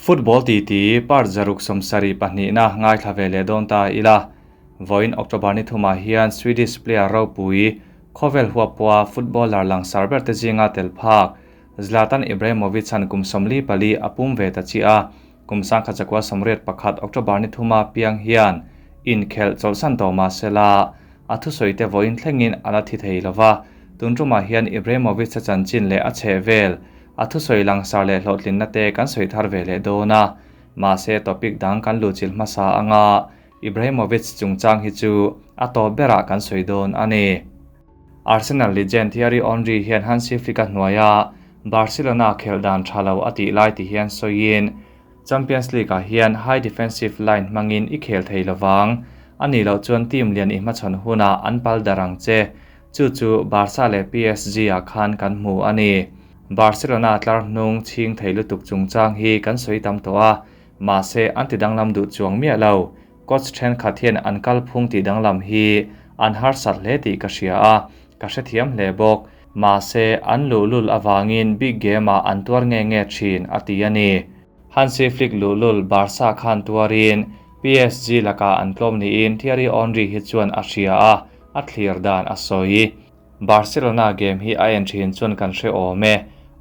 Football titi part 672na ngaithla ve leh dawn ta ila. Vawiin October ni thumah hian Swedish player ropui, khawvel huapua footballer langsar ber te zinga tel phak Zlatan Ibrahimovic-a'n kum 44 a pum ve ta chiah a, kum 1981 October ni thuma piang hian inkhelh chawlhsan tawh mah sela, a thusawi te vawiin thlengin a la thi thei lo va. Tun tumah hian Ibrahimovic-a chanchin leh a chhehvel, a thusawi langsar leh hlawhtlinna te kan sawi thar ve leh dawn a. Mahse topic dang kan luhchilh hmasa anga Ibrahimovic chungchang hi chu a tawp berah kan sawi dawn a ni. Arsenal legend Thierry Henry hian Hansi Flick-a hnuaia Barcelona khelh dan tha lo a tih lai ti hian sawiin, Champions League-ah hian high defensive line hmangin i khel thei lovang, a nih loh chuan team lian i hmachhawn hunah an pal darh ang che. Chu chu Barca leh PSG-ah khan kan hmu a ni. Barcelona tlar hnung chhing thei lutuk chungchang hi kan sawi tam tawh a, mahse an ti danglam duh chuang miah lo. Coach thenkhat hian an kalphung tih danglam hi an harsat hle tih ka hria a, ka hrethiam hle bawk. Mahse, an luhlul avangin big game-ah an tuar nge nge thin, a ti a ni. Hansi Flick luhlul Barca khan tuarin PSG lakah an tlawm niin Thierry Henry hi chuan a hria a, a thlir dan a sawi. Barcelona game hi a en thin chuan kan hre awm e.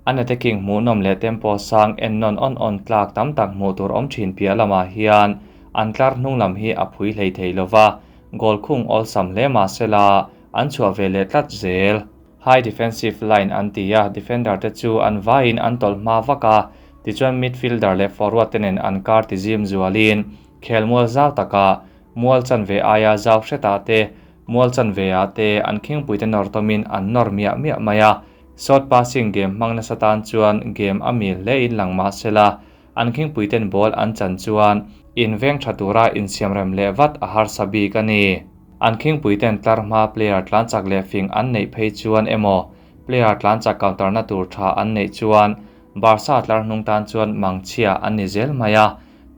An attacking hmuhnawm leh tempo sang en nawn awn awn tlak tam tak hmuh tur awm thin piah lamah hian an tlar hnung lam hi a phui hlei thei lova, goal khung awlsam hle mah sela an chhuah ve leh tlat zel. High defensive line an ti a, defender te chu an vaiin an tawlh hma vak a, tichuan midfielder leh forward te nen an kar ti zim zualin khelmual zau takah mual chanve aia zau hretah te Mual chanve-ah te an khingpuite nawr tawmin an nawr miah miah mai a, short passing game hmang nasa tan chuan game a mil hlein lang mah sela, an khingpuiten ball an chan chuan inveng tha tura insiamrem leh vat a harsa bik a ni. An khingpuiten tlar hma player tlan chak leh fing an neih phei chuan emaw player tlan chak counter na tur tha an neih chuan Barca tlar hnung tan chuan mangchhia an ni zel mai a,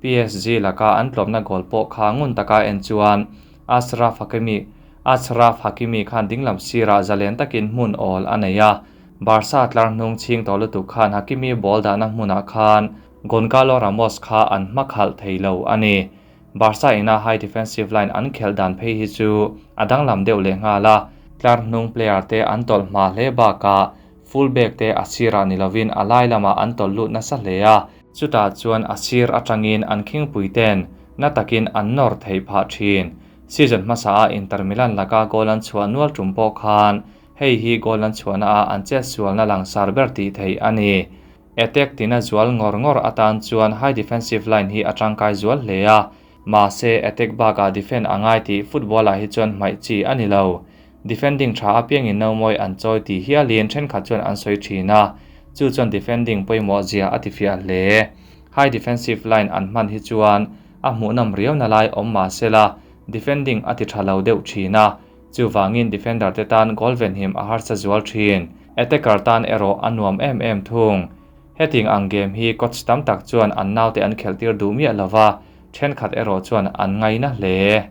PSG laka an tlawmna goal pawh kha ngun taka en chuan Achraf Hakimi Achraf Hakimi khan dinglam sirah zalen takin hmun awl a nei a, Barca tlar hnung chhing tawh lutuk khan Hakimi ball dahna hmunah khan Goncalo Ramos kha an hma khalh thei lo a ni. Barca ina high defensive line an khelh dan phei hi chu a danglam deuh leh nghal a, tlar hnung player te an tawlh hma hle bakah full back te a sirah ni lovin a lai lamah an tawlh lut nasa hle a, Chutah chuan a sir atangin an khingpuiten na takin an nawr theih phah thin. Season hmasaah Inter Milan laka goal an chhuah nual tum pawh khan hei hi goal an chhuahnaah an chetsualna langsar ber tih theih a ni. Attack tina zual ngawr ngawr atan chuan high defensive line hi a tangkai zual hle a, mahse attack bakah defend a ngai tih football-ah hi chuan hmaih chi a ni lo. Defending tha apiangin nomawi an chawi tih hialin thenkhat chuan an sawi thin a, chu chuan defending pawimawh zia a tifiah hle. High defensive line an hman hi chuan a hmuhnawm riauna lai awm mah sela defending a ti tha lo deuh thin a, chuvangin defender te tan goal venhim a harsa zual thin. Attacker tan erawh a nuam em em thung. Heting ang game hi coach tam tak chuan an naute an khelhtir duh miah lova, thenkhat erawh chuan an ngaina hle.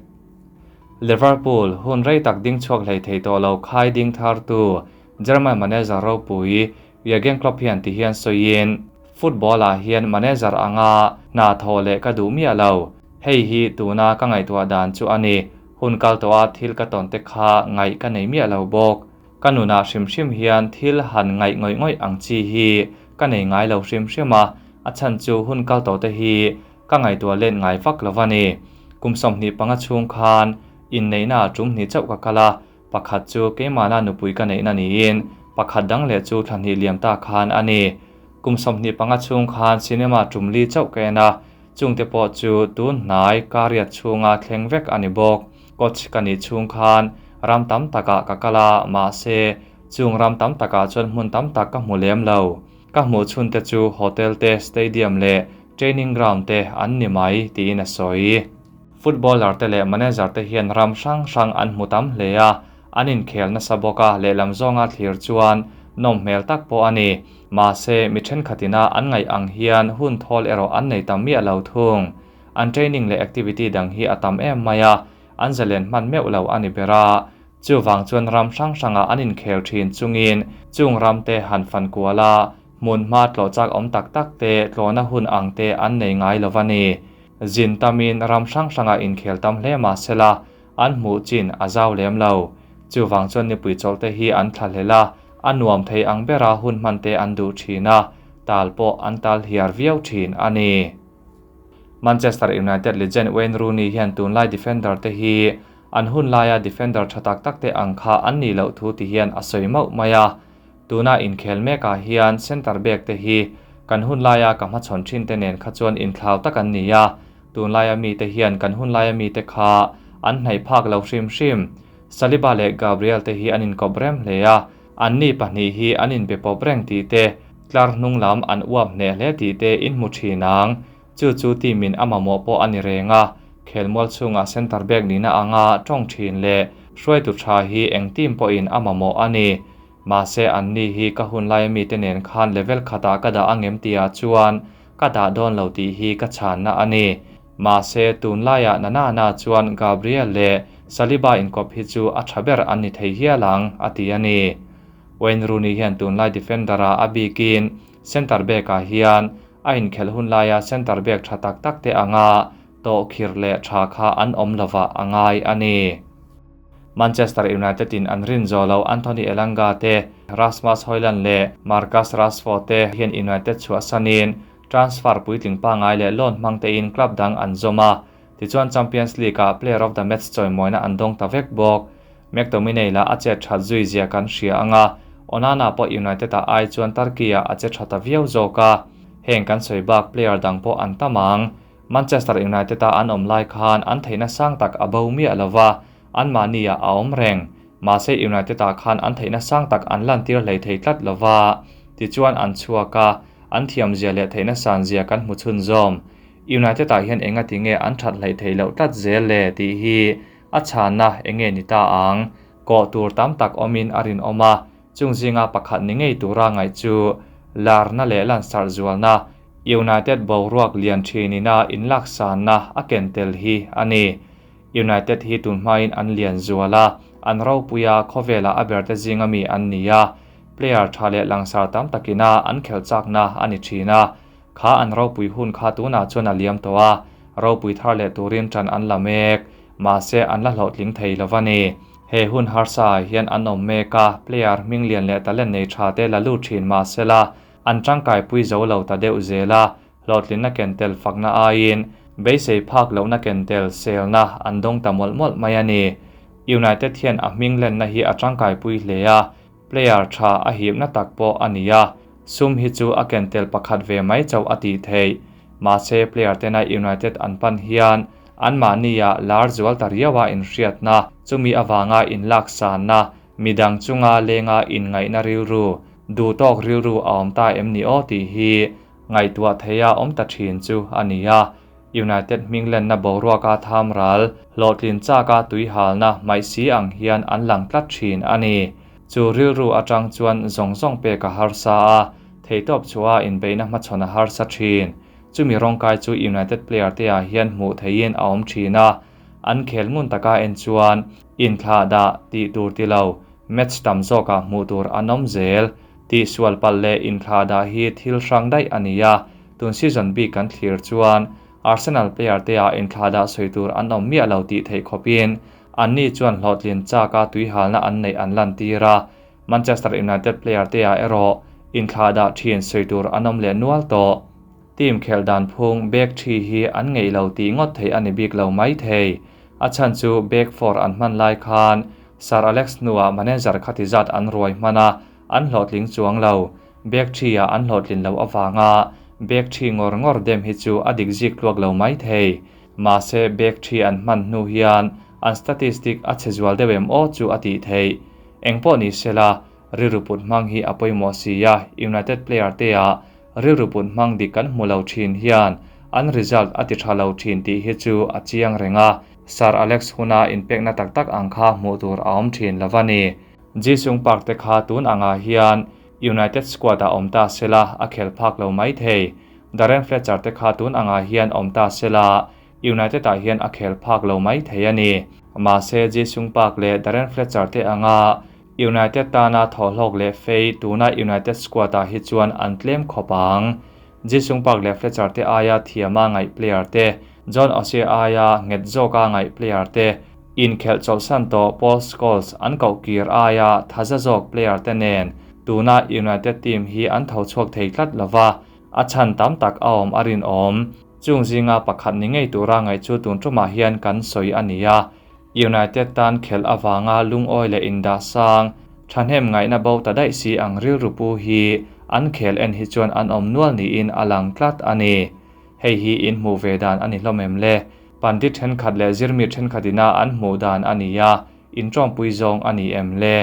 Liverpool hun rei tak ding chhuak hlei thei tawh lo khai ding thartu German manager ropui Jurgen Klopp hian ti hian sawiin, Football-ah hian manager anga hna thawh leh ka duh miah lo. Hei hi tuna ka ngaihtuah dan chu a ni. Hun kal tawha thil ka tawn te kha ngaih ka nei miah lo bawk. Ka nunah hrim hrim hian thil han ngaih ngawih ngawih ang chi hi ka nei ngai lo hrim hrim a, a chhan chu hun kal tawh te hi Ka ngaihtuah let ngai vak lo va ni. Kum 25 chhung khan inneihna ah tum hnih chauh ka kal a, pakhat chu keimahna nupui ka neihna niin pakhat dang leh chu thla hnih liam ta khan a ni. Kum 25 chhung khan cinema tum li chauh ka en a, chungte pawh chu tun hnai kariat chhunga thleng vek a ni bawk. Coach ka nih chhung khan ram tam takah ka kal a, mahse chung ram tam takah chuan hmun tam tak ka hmu lem lo. Ka hmuh chhunte chu hotel te, stadium leh training ground te an ni mai, tiin a sawi. Footballer te leh manager te hian ram hrang hrang an hmu tam hle a, an inkhel nasa bawk a, lehlam zawnga thlir chuan nawm hmel tak pawh a ni. Mahse, mi thenkhatina an ngaih ang hian hun thawl erawh an nei tam miah lo thung. An training leh activity dang hi a tam em mai a, an zalen hman meuh lo a ni ber a. Chuvang chuan ram hrang hrangah an inkhel thin chungin chung ramte han fan kual a, Hmunhma tlawh chak awm tak tak te, tlawhna hun ang te an nei ngai lo va ni. Zin tamin ram hrang hrangah inkhel tam hle mah sela, an hmuh chin a zau lem lo. Chuvang chuan nipui chawlh te hi an thla hlel a, a nuam thei ang bera hun hman te an duh thin a, tal pawh an tal hiar viau thin a ni. Manchester United legend Wayne Rooney hian tunlai defender te hi an hun laia defender tha tak tak te ang kha an nih loh thu ti hian a sawi mauh mai a. Tuna inkhel mekah hian centre back te hi kan hun laia ka hmachhawn thin te nen kha chuan inthlau tak an ni a, tunlaia mite hian kan hun laia mite kha an hnaih phak lo hrim hrim. Saliba leh Gabriel te hi an inkawp rem hle a, anni pahnih hi an inbe pawp reng tih te, tlar hnung lam an uap hneh hle tih te in hmu thin ang. Chu chu team in a mamawh pawh a ni reng a, khelmual chhungah centre back nihna anga tawng thin leh hruaitu tha hi eng team pawhin a mamawh a ni. Mahse anni hi ka hun laia mite nen khan level khatah ka dah angem tihah chuan ka dah dawn lo tih hi ka chhanna a ni. Mahse tunlaiah Nanana chuan Gabriel leh Saliba inkawp hi chu a tha ber an ni thei hial ang, a ti a ni. Wayne Rooney hian tunlai defender-ah a bikin centre back-ah hian a inkhelh hun laia centre back tha tak tak te anga tawhkhirh leh tha kha an awm lovah a ngai a ni. Manchester United in an rin zawh lo Anthony Elanga te, Rasmus Hojlund leh Marcus Rashford te hian United chhuahsanin transfer puitling pangngai leh loan hmang tein club dang an zawm a, tichuan Champions League-ah Player of the Match chawimawina an dawng ta vek bawk. McTominay lah a chet that zui zia kan hria ang a, Onana pawh United-ah ai chuan Turkey-ah a che tha ta viau zawk a, heng kan sawi bak player dang pawh an tam ang. Manchester United-a an awm lai khan an theihna sang tak a bo miah lo va, anmahniah a awm reng. Mahse United-ah khan an theihna sang tak an lantir hlei thei tlat lo va, tichuan an chhuak a, an thiamzia leh theihna sanzia kan hmu chhunzawm. United-ah hian engati nge an that hleih theih loh tlat zel le tih hi a chhanna enge ni ta ang? Kawh tur tam tak awmin a rinawm a, chung zinga pakhat ni ngei tura ngaih chu larna leh lansarh zualna, United boruak lian thinina inlaksanna a ken tel hi a ni. United hi tun hmain an lian zual a, an ropui a, khawvela a berte zinga mi an ni a, player tha leh langsar tam takina an khelh chakna a ni thin a. Kha an ropui hun kha tunah chuan a liam tawh a, ropui thar leh turin tan an la mek, mahse an la hlawhtling thei lo a ni. He hun harsa ah hian an awm mek a, player hming lian leh talent nei tha te la lut thin mahsela, An tangkaipui zo lo ta deuh zel a, hlawhtlinna ken tel fakna aiin beisei phak lohna ken tel selna an dawng ta mawlh mawlh mai a ni. United hian a hming lenna hi a tangkaipui hle a, player tha a hipna tak pawh a ni a, sum hi chu a ken tel pakhat ve mai chauh a tih theih. Mahse player tena United an pan hian anmahnia lar zual ta riaua inhriatna, chumi avanga inlaksanna, Midang chunga lenga inngaihna rilru, duhtawk rilru a awm ta em ni aw tih hi ngaihtuah theia awm ta thin chu a ni a. United hming lenna boruaka tham ral, hlawhtlin chaka tuihalna hmaih si ang hian an lang tlat thin a ni. Chu rilru atang chuan zawng zawng pek a harsa a, theihtawp chhuaha inbeihna hmachhawn a harsa thin. Chumi rawngkai chu United player te ah hian hmuh theihin a awm thin a. An khel ngun taka en chuan inthlah dah tih tur ti lo, match tam zawkah hmuh tur an awm zel. Tihsual palh leh inthlah dah hi thil hrang daih a ni a, tun season bik kan thlir chuan Arsenal player te ah inthlah dah sawi tur an awm miah lo tih theih khawpin anni chuan hlawhtlin chaka tuihalna an neih an lantir a, Manchester United player te ah erawh inthlah dah thin sawi tur an awm leh nual tawh. Team khelh dan phung back three hi an ngeih lo tih ngawt theih a ni bik lo mai thei. A chhan chu back four an hman lai khan Sir Alex hnuah manager khati zat an ruai hman a, an hlawhtling chuang lo. Back three ah an hlawhtlin loh avanga back three ngawr ngawr dem hi chu a dik zik tluak lo mai thei. Mahse back three an hman hnu hian an statistic a chhe zual deuh em aw chu a tih theih. Engpawh ni sela, rilru put hmang hi a pawimawh si a, United player te ah Rilru put hmang dik kan hmu lo thin hian an result a ti tha lo thin tih hi chu a chiang reng a, Sir Alex huna inpekna tak tak ang kha hmuh tur a awm thin lo va ni. Ji-sung Park te kha tun angah hian United squad ah awm ta sela a khel phak lo mai thei. Darren Fletcher te kha tun angah hian awm ta sela United ah hian a khel phak lo mai thei a ni. Mahse Ji-sung Park leh Darren Fletcher te anga. United tana thawhlawk leh fei tuna United squad ah hi chuan an tlem khawp ang. Ji-sung Park leh Fletcher te aia thiama ngaih player te, John O'Shea aia nghet zawka ngaih player te, inkhelh chawlhsan tawh Paul Scholes an koh kir aia thaza zawk player te nen tuna United team hi an tho chhuak thei tlat lova, a chhan tam tak a awm a rinawm. Chung zinga pakhat ni ngei tura ngaih chu tun tumah hian kan sawi a ni a. United tan khelh avanga lungawi leh indah sang, thahnem ngaihna bo ta daih si ang rilru pu hi an khel en hi chuan an awm nual niin a lang tlat a ni. Hei hi in hmuh ve dan a ni hlawm em le? Pandit thenkhat leh zirmi thenkhat ina an hmuh dan a ni a, intawmpui zawng a ni em le?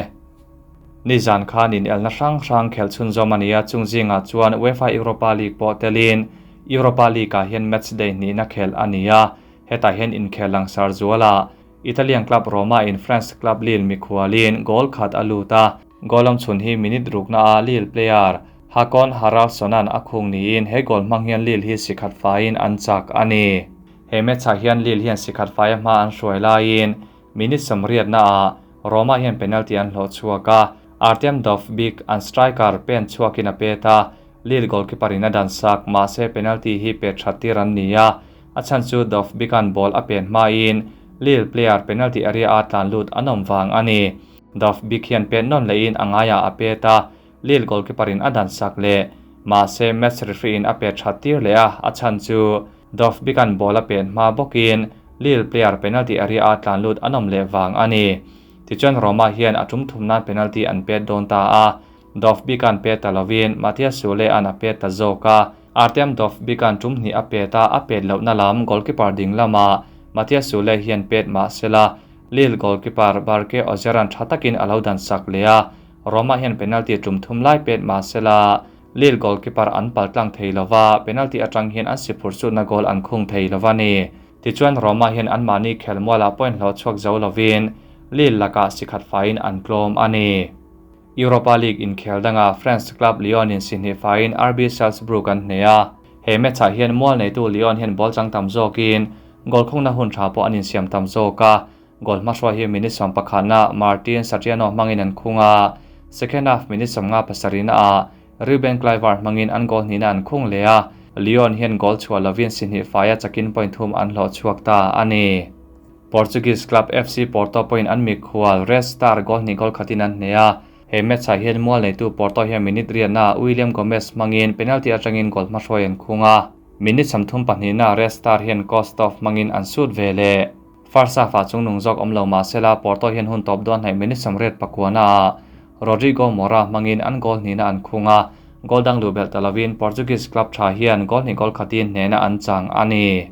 Nizan khan inelna hrang hrang khelh chhunzawm a ni a, chung zingah chuan UEFA Europa League pawh telin Europa League-ah hian match day hnihna khelh a ni a, Hetah hian inkhel langsar zuala Italian club Roma in France club Lille mikhualin goal khat a lut a, goal awmchhun hi minute rukna a Lille player Hakon Haraldsson-a'n a khung niin he goal hmang hian Lille hi si khat faiin an chak a ni. He match-ah hian Lille hian si khat faia hma an hruai laiin minute sawmriatna ah Roma hian penalty an hlawh chhuak a, Artem Dovbyk an striker pen chhuakin a pet a, Lille goalkeeper in a dan sak, mahse penalty hi pet that tir an ni a, a chhan chu Dovbyk-a'n ball a pen hmain Lille player penalty area a tlan lut an awm vang a ni. Dovbyk hian pet nawn lehin a ngaiah a pet a, Lille goalkeeper in a dan sak leh, mahse match referee in a pet that tir leh a, a chhan chu Dovbyk-a'n ball a pen hma bawkin Lille player penalty area a tlan lut an awm leh vang a ni. Tichuan Roma hian a tum thum nan penalty an pet dawn ta a, Dovbyk-a'n pet ta lovin Matias Sule-a'n a pet ta zawk a, Artem Dovbyk-a'n tum hnih a pet a, a pet lohna lam goalkeeper ding lamah Matias Sule hian pet mah sela, Lille goalkeeper Berke Ozer-a'n tha takin a lo dan sak leh a, Roma hian penalty tum thum lai pet mah sela, Lille goalkeeper an pal tlang thei lova, penalty atang hian an si phur chutna goal an khung thei lova ni. Tichuan Roma hian anmahni khelmualah point hlawh chhuak zo lovin Lille lakah si khat faiin an tlawm a ni. Europa League inkhel dangah France club Lyon in sihnih faiin RB Salzburg an hneh a. He match-ah hian mual neitu Lyon hian ball chang tam zawkin goal khungna hun tha pawh an insiam tam zawk a. Goal hmahruai hi minute 11na Martin Satriano hmangin an khung a. Second half minute 57 ah Ruben Kluivert hmangin an goal hnihna an khung leh a. Lyon hian goal chhuah lovin sihnih faia chakin point thum an hlawh chhuak ta a ni. Portuguese club FC Porto pawhin an mikhual Red Star goal hnih goal khatin an hneh a, he match-ah hian mual neitu Porto hian minute riatnaah William Gomes hmangin penalty atangin goal hmahruai an khung a, minute 32naah Red Star hian Kostov hmangin an sut ve leh. First half-ah chungnung zawk awm lo mah sela Porto hian hun tawp dawn hnaih minute 89naah Rodrigo Moura hmangin an goal hnihna an khung a, goal dang luh belh ta lovin Portuguese club tha hian goal hnih goal khatin hnehna an chang a ni.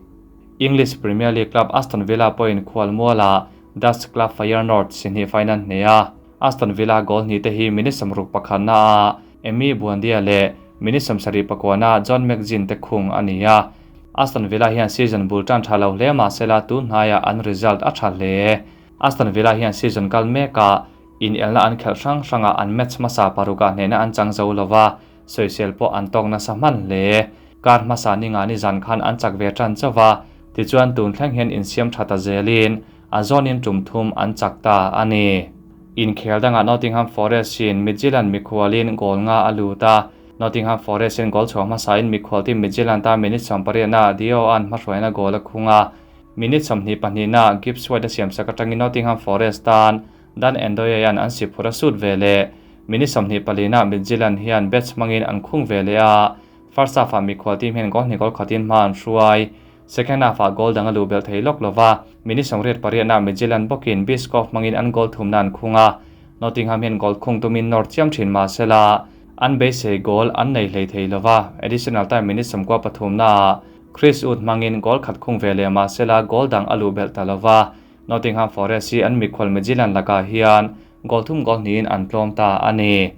English Premier League club Aston Villa pawhin khualmualah Dutch club Feyenoord sihnih final hneh a, Aston Villa goal hnih te hi minute 61naah Emi Buendia leh minute 79naah John McGinn te khung a ni a. Aston Villa hian season bul tan tha lo hle mahsela tun hnaiah an result a tha hle. Aston Villa hian season kal mekah inelna an khelh hrang hrangah an match hmasa parukah hnehna an chang zo lova, Sawisel pawh an tawk nasa hman hle. Kar hmasa ni nga ni zan khan an chak ve tan chauh a, tichuan tun thleng hian insiam tha ta zelin a zawnin tum thum an chak ta a ni. Inkhel dangah Nottingham Forest in Midtjylland mikhualin goal nga a lut a, Nottingham Forest in goal chhuah hmasain mikhual team Midtjylland ta minute 18 ah Dio-a'n hmahruaina goal a khung a, minute 22 ah Gibbs White a siamsak atangin Nottingham Forest tan Dan Ndoye-a'n an si phur a sut ve leh. Minute 24 ah Midtjylland hian bets hmangin an khung ve leh a, first half-ah mikhual team hian goal hnih goal khatin hma an hruai. Second half-ah goal dang a luh belh thei lawk lova, minute 88 ah Midtjylland bawkin Biscoff hmangin an goal thumna an khung a, Nottingham hian goal khung tumin nawr chiam thin mahsela an beisei goal an nei hlei thei lova, additional time minute 93 naah Chris Wood hmangin goal khat khung ve leh mahsela goal dang a luh belh ta lova, Nottingham Forest hi an mikhual Midtjylland lakah hian goal thum goal hnihin an tlawm ta a ni.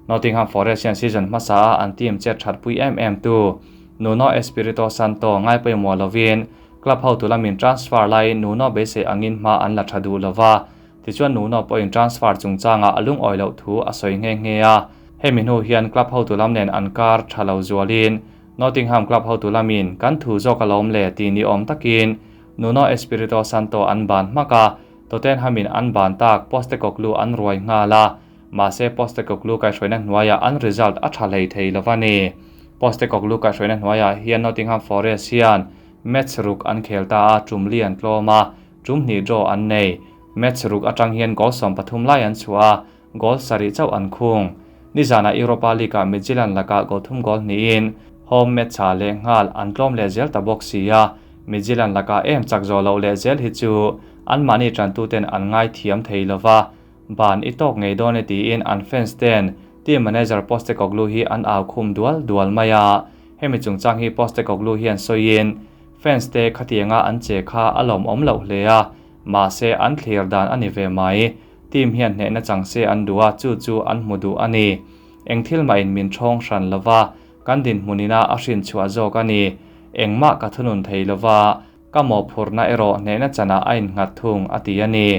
Nottingham Forest hian season hmasa a an team chet that pui em em tu Nuno Espirito Santo ngai pawimawh lovin club hotu lamin transfer laiin Nuno beisei angin hma an la tha duh lova, tichuan Nuno pawhin transfer chungchangah a lungawi loh thu a sawi nghe nghe a. Hemi hnu hian club hotu lam nen an kar tha lo zualin Nottingham club hotu lamin kan thu zawk a lawm le tih ni awm takin Nuno Espirito Santo an ban hmak a, Tottenham in an ban tak Postecoglou an ruai nghal a. Mahse Postecoglou kaihhruaina hnuaiah an result a tha hlei thei lo a ni. Postecoglou kaihhruaina hnuaiah hian Nottingham Forest hian match ruk an khel ta a, tum li an tlawm a, tum hnih draw an nei. Match ruk atang hian goal 13 lai an chhuah a, goal sarih chauh an khung. Nizanah Europa League-ah Midtjylland lakah goal thum goal hnihin home match-ah lehnghal an tlawm leh zel ta bawk si a, Midtjylland lakah em chak zawh loh leh zel hi chu anmahni tantuten an ngaithiam thei lo va, ban i tawk ngei dawn e tiin an fans ten team manager Postecoglou hi an au khum dual dual mai a. Hemi chungchang hi Postecoglou hian sawiin, Fans te khatianga an che kha a lawmawm loh hle a, mahse an thlir dan a ni ve mai. Team hian hnehna chang se an duh a, chu chu an hmu duh a ni. Eng thil mahin min thawng hran lo va, kan dinhmun ina a hrin chhuah zawk a ni. Engmah ka thunun thei lo va, ka mawhphurhna erawh hnehna chanah a innghat thung, a ti a ni.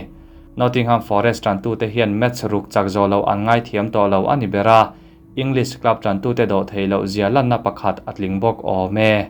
Nottingham Forest tantute hian match ruk chak zawh loh an ngaithiam tawh lo a ni ber a, English club tantute dawh theih loh zia lanna pakhat a tling bawk awm e.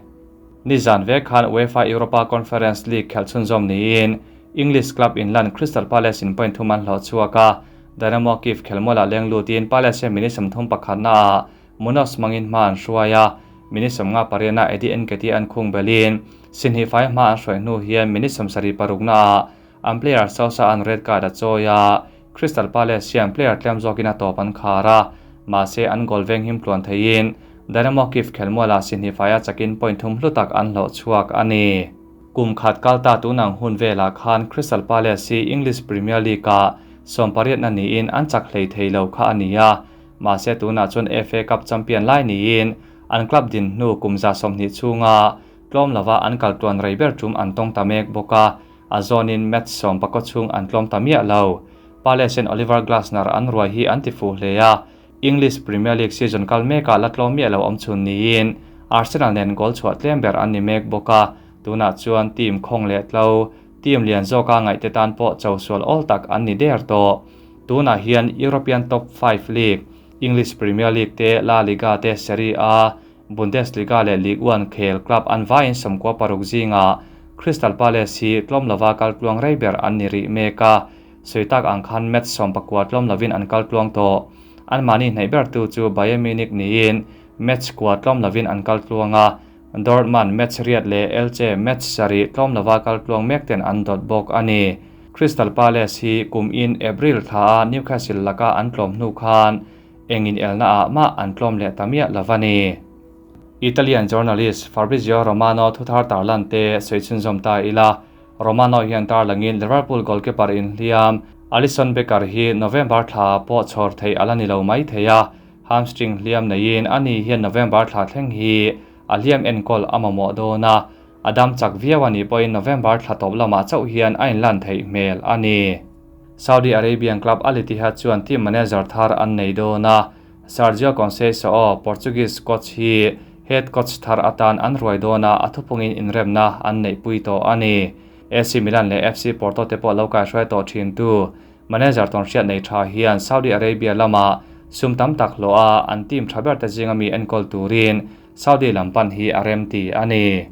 Nizan vek khan UEFA Europa Conference League khelh chhunzawm niin English club inlan Crystal Palace in point thum an hlawh chhuak a, Dynamo Kyiv khelmualah leng lutin Palace hian minute 30 pakhatnaah Munoz hmangin hma an hruai a, minute 50 pariatnaah Eddie Nketiah an khung belhin Sinhih fai hma an hruai hnu hian minute 76 naah an player Sousa an red card a chawi a, Crystal Palace hian player tlem zawkin a tawp an khar a, mahse an goal veng him tluan theihin Dynamo Kyiv khelmualah Sinhih faia chakin point thum hlu tak an hlawh chhuak a ni. Kum khat kal ta tunang hun velah khan Crystal Palace hi English Premier League-ah 18na niin an chak hlei thei lo kha a ni a, mahse tunah chuan FA Cup champion lai niin an club din hnu kum 120 chhunga tlawm lova an kal tluan rei ber tum an tawng ta mek bawk a, a zawnin match 10 chhung an tlawm ta miah lo. Palace hian Oliver Glasner an ruai hi an ti fuh hle a, English Premier League season kal mekah la tlawm miah lo awm chhun niin Arsenal nen goal chhuah tlem ber an ni mek bawk a, tunah chuan team khawng leh tlo, team lian zawka ngaihte tan pawh cho sual awl tak an ni der tawh. Tunah hian European top 5 league, English Premier League te, La Liga te, Serie A, Bundesliga leh Ligue 1 khel club an vaiin 96 zingah Crystal Palace hi tlawm lova kal tluang rei ber an ni rih mek a, sawi tak ang khan match 19 tlawm lovin an kal tluang tawh. Anmahni hnaih bertu chu Bayern Munich niin match kua tlawm lovin an kal tluang a, Dortmund match riat leh Elche match sarih tlawm lova kal tluang mek ten an dawt bawk a ni. Crystal Palace hi kum in April thla a Newcastle laka an tlawm hnu khan engin elna ah mah an tlawm leh ta miah lo a ni. Italian journalist Fabrizio Romano thuthar tarlan te sawi chhunzawm ta ila, Romano hian tarlangin Liverpool goalkeeper inhliam Alisson Becker hi November thla pawh chhawr theih a la ni lo mai thei a, hamstring hliam neiin ani hian November thla thleng hi a hliam enkawl a mamawh dawn a, a dam chak viau a nih pawhin November thla tawp lamah chauh hian a inlan theih hmel a ni. Saudi Arabian club Al Ittihad chuan team manager thar an nei dawn a, Sergio Conceição, Portuguese coach hi head coach thar atan an ruai dawn a, a thupungin inremna an neihpui tawh a ni. AC Milan leh FC Porto te pawh lo kaihruai tawh thintu manager tawnhriat nei tha hian Saudi Arabia lama sum tam tak hlawh a, an team tha ber te zinga mi enkawl turin Saudi lam pan hi a rem ti a ni.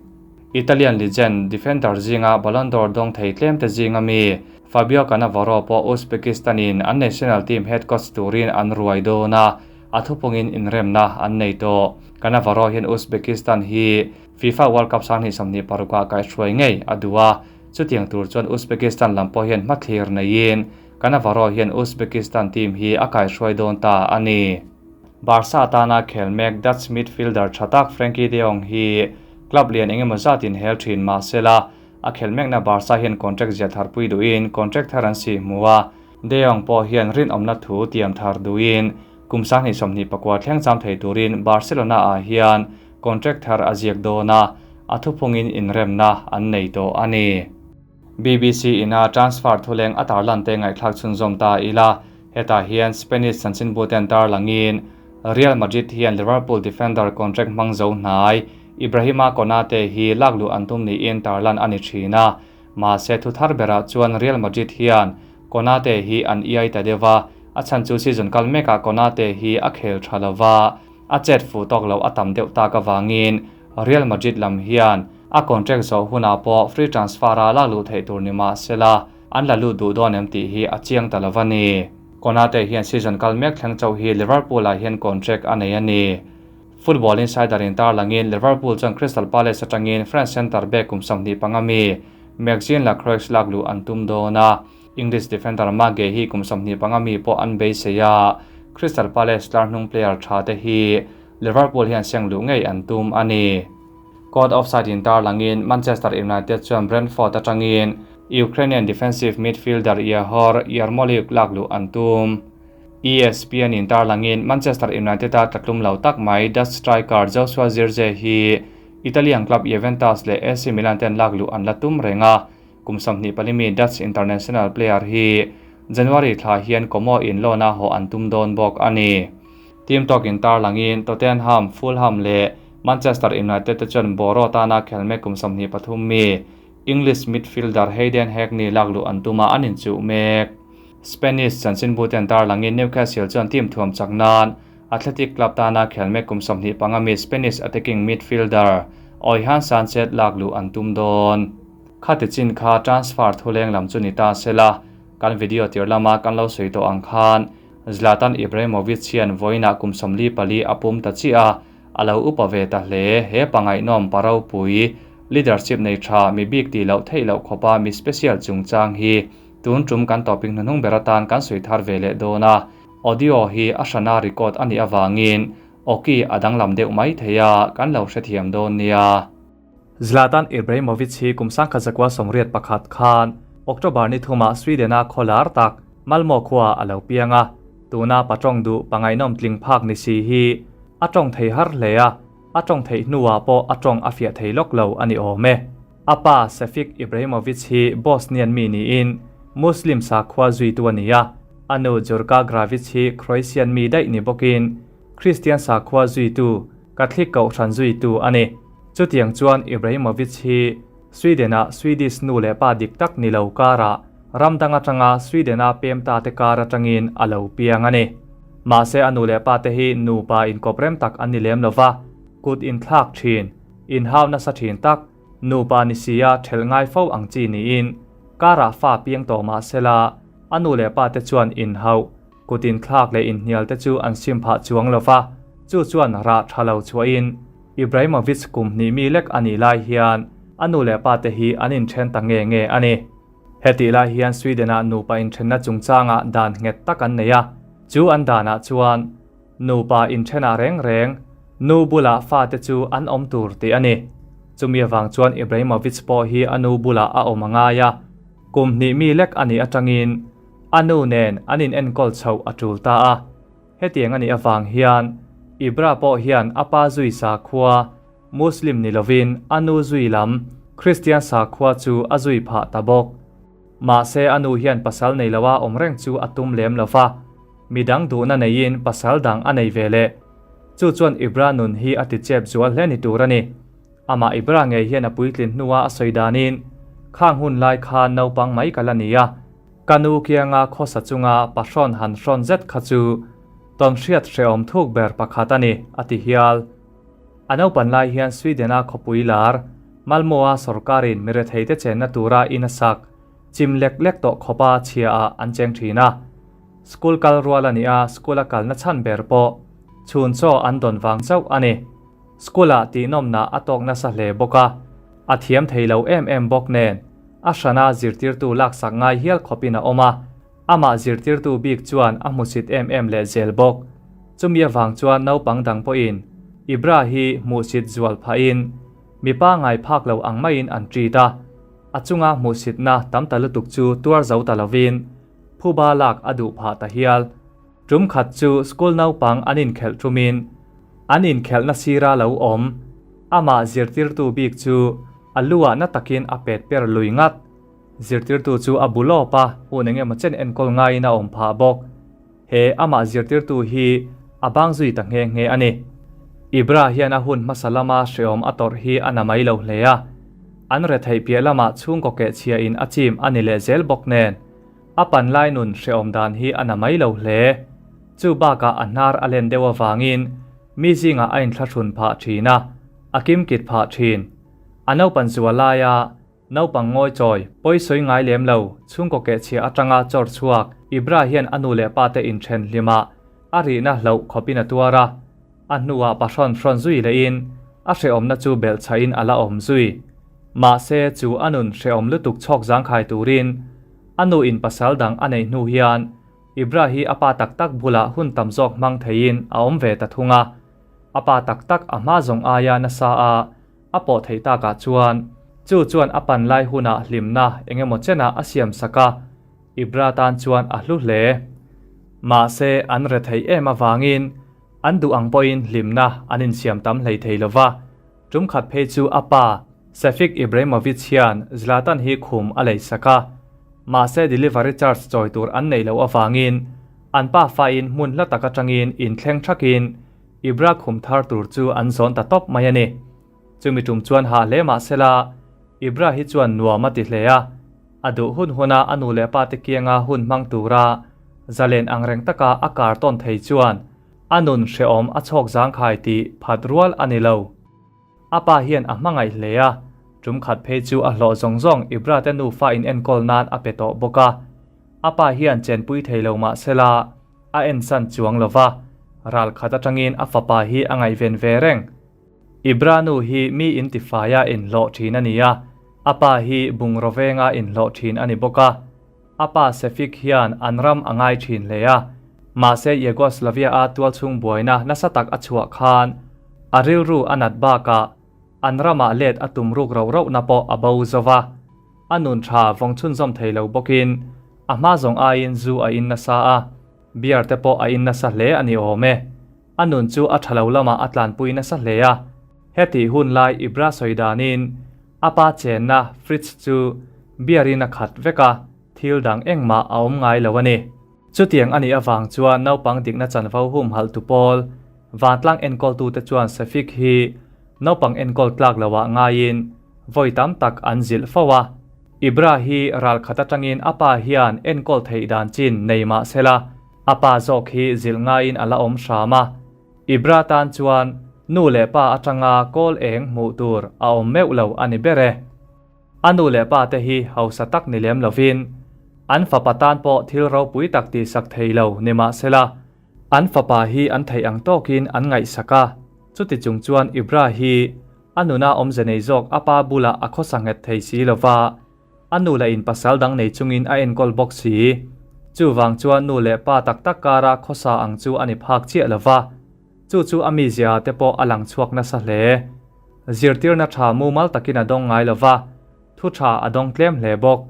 Italian legend defender zinga Ballon d'Or dawng thei tlem te zinga mi Fabio Cannavaro pawh Uzbekistan in an national team head coach turin an ruai dawn a, a thupungin inremna an nei tawh. Cannavaro hian Uzbekistan hi FIFA World Cup 2026 ah kaihhruai ngei a duh a, chutiang tur chuan Uzbekistan lam pawh hian hmathlir neiin Cannavaro hian Uzbekistan team hi a kaihhruai dawn ta a ni. Barca atana khel mek Dutch midfielder tha tak Frenkie de Jong hi club lian engemaw zatin hel thin mahsela a khel mekna Barca hian contract zia tharpui duhin contract thar an si hmu a, De Jong pawh hian rinawmna thu tiam thar duhin kum 2029 thleng cham thei turin Barcelona ah hian contract thar a ziak dawn a, a thuphungin inremna an nei tawh a ni. BBC ina transfer thuleng a tarlan te ngaihthlak chhunzawm ta ila, hetah hian Spanish chanchinbu ten tarlangin Real Madrid hian Liverpool defender contract hmang zo hnai Ibrahima Konate hi lakluh an tum niin tarlan a ni thin a, mahse thu thar berah chuan Real Madrid hian Konate hi an iai ta deuh a, a chhan chu season kal mekah Konate hi a khel tha lova, a chet fuh tawk lo a tam deuh tak avangin Real Madrid lam hian a contract zawh hunah pawh free transfer a lakluh theih tur ni mahsela an la lut duh dawn em tih hi a chiang ta lova ni. Konate hian season kal mek thleng chauh hi Liverpool ah hian contract a nei a ni. Football Insider in tarlangin Liverpool chuan Crystal Palace atangin French centre back kum 25 mi Maxime Lacroix lak luh an tum dawn a. English defender Marc Guehi kum 25 mi pawh an beisei a, Crystal Palace tlarhnung player tha te hi Liverpool hian seng luh ngei an tum a ni. Caught offside in tarlangin Manchester United chuan Brentford atangin Ukrainian defensive midfielder Yehor Yarmoliuk lak luh an tum. ESPN in tarlangin Manchester United a tlatlum lo tak mai Dutch striker Joshua Zirkzee hi Italian club Juventus leh AC Milan ten lak luh an la tum reng a, kum 24 mi Dutch international player hi January thla hian Como in loan a haw an tum dawn bawk a ni. Team Talk in tarlangin Tottenham, Fulham leh Manchester United te chuan Boro tana khelmek kum 23 mi English midfielder Hayden Hackney lak luh an tum a an inchuh mek. Spanish chanchinbu ten tarlangin Newcastle chuan team thuam chak nan Athletic Club tana khelmek kum 25 mi Spanish attacking midfielder Oihan Sanchez lak luh an tum dawn. Khati chin kha transfer thuleng lam chu ni ta sela kan video tir lama kan lo sui to ang khan Zlatan Ibrahimovic hian voina kum 44 apum ta chi a alo upa ve ta hle he pangai nom parau pui leadership nei tha mi bik ti lo thei lo khopa mi special chungchang hi tun tum kan topic hnung beratan kan sui thar ve le dona audio hi a hrana record ani awangin oki adang lam deuh mai theia kan lo hrethiam dawn nia. Zlatan Ibrahimovic hi kum 1981 khan October ni thuma Swedena kholar tak Malmo khuwa alo pianga tuna patong du pangai nom tling phak ni si hi atong thei har hlea atong thei hnuwa po atong afia thei lok lo ani ome. Apa Sefik Ibrahimovic hi Bosnian mi ni in Muslim sakhwa zui tu ania anu Jurka Gravic hi Croatian mi dai ni bokin Christian sakhwa zui tu Catholic ko hran zui tu ani. Chutiang chuan Ibrahimovic hi Swedena Swedish nu le pa dik tak ni lo kara ramdanga tanga Swedena pem ta te kara tangin alo piang ani. Ma se anu le pa te hi nu pa in koprem tak ani lem lova kut in thlak thin in hau na sa thin tak nu pa ni sia thel ngai fo ang chi ni in kara fa piang to ma sela anu le pa te chuan in hau kutin thlak le in hnial te chu an sim pha chuang lova chu chuan ra thalo chuain Ibrahimovic kum ni mi lek ani lai hian anu le pa te hi anin then ta nge nge ani. Heti lai hian Swedena nu pa in thenna chungchanga dan nget tak an neia chu an dana chuan nu pa in thena reng reng nu bula fa te chu an om tur ti ani. Chumi awang chuan Ibrahimovic po hi anu bula a omanga ya kum ni mi lek ani atangin anu nen anin enkol chho atul ta a. Hetiang ani awang hian Ibra po hian apa zui sa khua Muslim nilovin anu zui lam Christian sa khua chu azui pha tabok. Ma se anu hian pasal nei lawa omreng chu atum lem lova midang du na neiin pasal dang anei vele chu chuan Ibra nun hi ati chep zual hle ni turani. Ama Ibra nge hian a puitlin hnuwa a soidanin khang hun lai kha naupang mai kalania kanu kianga khosa chunga pasron han hron zet kha chu ton hriat hreawm thuk ber pakhat ani ati hial. Anau pan lai hian Swedena khawpui lar Malmoa sarkarin mire theite chenna tura inasak chim lek lek to khopa chhia a an cheng thina. School kal rual ani a school a kalna chan ber po chhun chaw an don wang chauh ani. School a ti nom na atok na sa hle boka a thiam theilo em em bok nen a hrana zirtir tu lak sak ngai hial khopina oma ama zirtir tu bik chuan a hmusit em em le zel bok chumi awang chuan naupang dang pawh in Ibra hi hmuhsit zual pha in mipa ngai phak lo ang maiin an treat a a chunga hmuhsit na tam ta lutuk chu tuar zo ta lovin phuba lak a duh pha ta hial. Tum khat chu school naupang an inkhelh thumin an inkhelh na sira lo awm ama zirtir tu bik chu a luwa na takin a pet per lui ngat. Zirtir tu chu a bulopa hun enge maw chen enkol ngaiin a awm pha bawk. He ama zirtir tu hi a bang zui ta nge nge ani. Ibra hian a hun hmasa lama hreawm a tawrh hi a na mai lo hle a an re thei piah lama chhungkaw keh chhia in a chim ani leh zel bawk nen a pan lai nun hreawm dan hi a na mai lo hle. Chu bakah a hnar a len deuh awangin mi zinga a inthla thlun phah thina a kim kit phah thin. A naupan zual laia Naupang ngawi chawi, pawi sawi ngai lem lo, chhungkaw kehchhia atanga chawr chhuak Ibra hian a nu leh pa te inthen hlim a, a rihna hlauh khawpin a tuar a. A hnuah pa hrawn hrawn zui lehin a hrehawmna chu belhchhahin a la awm zui. Mahse, chu a nun hrehawm lutuk chhawk zangkhai turin a nu in pasal dang a neih hnu hian Ibra hi a pa tak tak bulah hun tam zawk hmang theiin a awm ve ta thung a. A pa tak tak a hma zawng aia nasa a a pawh theih takah chuan chu chuan a pan lai hunah hlimna eng emaw chenah a siam sak a, Ibra tan chuan a hlu hle. Mahse, an re theih em avangin an duh ang pawhin hlimna an insiam tam hlei thei lo va. Tum khat phei chu a pa, Sefik Ibrahimovic hian Zlatan hi khum a lei sak a. Mahse, delivery charge chawi tur an neih loh avangin an pa fain hmun hla tak atangin inthleng thakin Ibra khum thar tur chu an zawn ta tawp mai a ni. Chumi tum chuan hah hle mah sela, Ibra hi chuan nuam a ti hle a. A duh hun huna a nu leh pa te kianga hun hmang tura zalen ang reng taka a kar tawn thei chuan a nun hrehawm a chhawk zangkhai tih phat rual a ni lo. A pa hian a hmangaih hle a, tum khat phei chu a hlawh zawng zawng Ibra te nufa in enkawl nan a pe tawh bawk a. A pa hian chenpui thei lo mah sela, A ensan chuang lo va, ral khat atangin a fapa hi a ngaihven ve reng. Ibra nu hi mi intifaia inhlawh thin a ni a, a pa hi bungraw venga inhlawh thin a ni bawk a. A pa Sefik hian an ram a ngai thin hle a, mahse Yugoslavia-a tualchhung buaina nasa tak a chhuah khan a rilru a nat bakah an ramah let a tum ruk rauh rauhna pawh a bo zo va. A nun tha vawng chhunzawm thei lo bawkin a hma zawng aiin zu a in nasa a, beer te pawh a in nasa hle a ni awm e. A nun chu a tha lo lamah a tlanpui nasa hle a. Hetih hun lai Ibra sawi danin a pa chenna fridge chu beer in a khat vek a, thil dang engmah a awm ngai lo a ni. Chutiang a nih avang chuan naupang dikna chanvo humhalh tu pawl vantlang enkawltute chuan Sefik hi naupang enkawl tlak loah ngaiin vawi tam tak an zilh fo a. Ibra hi ral khat atangin a pa hian enkawl theih dan chin nei mah sela, a pa zawk hi zilh ngaiin a la awm hram a. Ibra tan chuan nu leh pa atanga kawl eng hmuh tur a awm meuh lo a ni ber e. A nu leh pa te hi hausa tak ni lem lovin an fapa tan pawh thil ropui tak tihsak thei lo ni mahsela an fapa hi an theih ang tawkin an ngaihsak a, chuti chung chuan Ibra hi a nuna awmze nei zawk a pa bulah a khawsa nghet thei si lova, a nu lah in pasal dang nei chungin a enkawl bawk si. Chuvang chuan nu leh pa tak tak kara khawsa ang chu a ni phak chiah lova, chu chu a mizia te pawh a lang chhuak nasa hle. Zirtirna tha mumal takin a dawng ngai lo va, thu tha a dawng tlem hle bawk.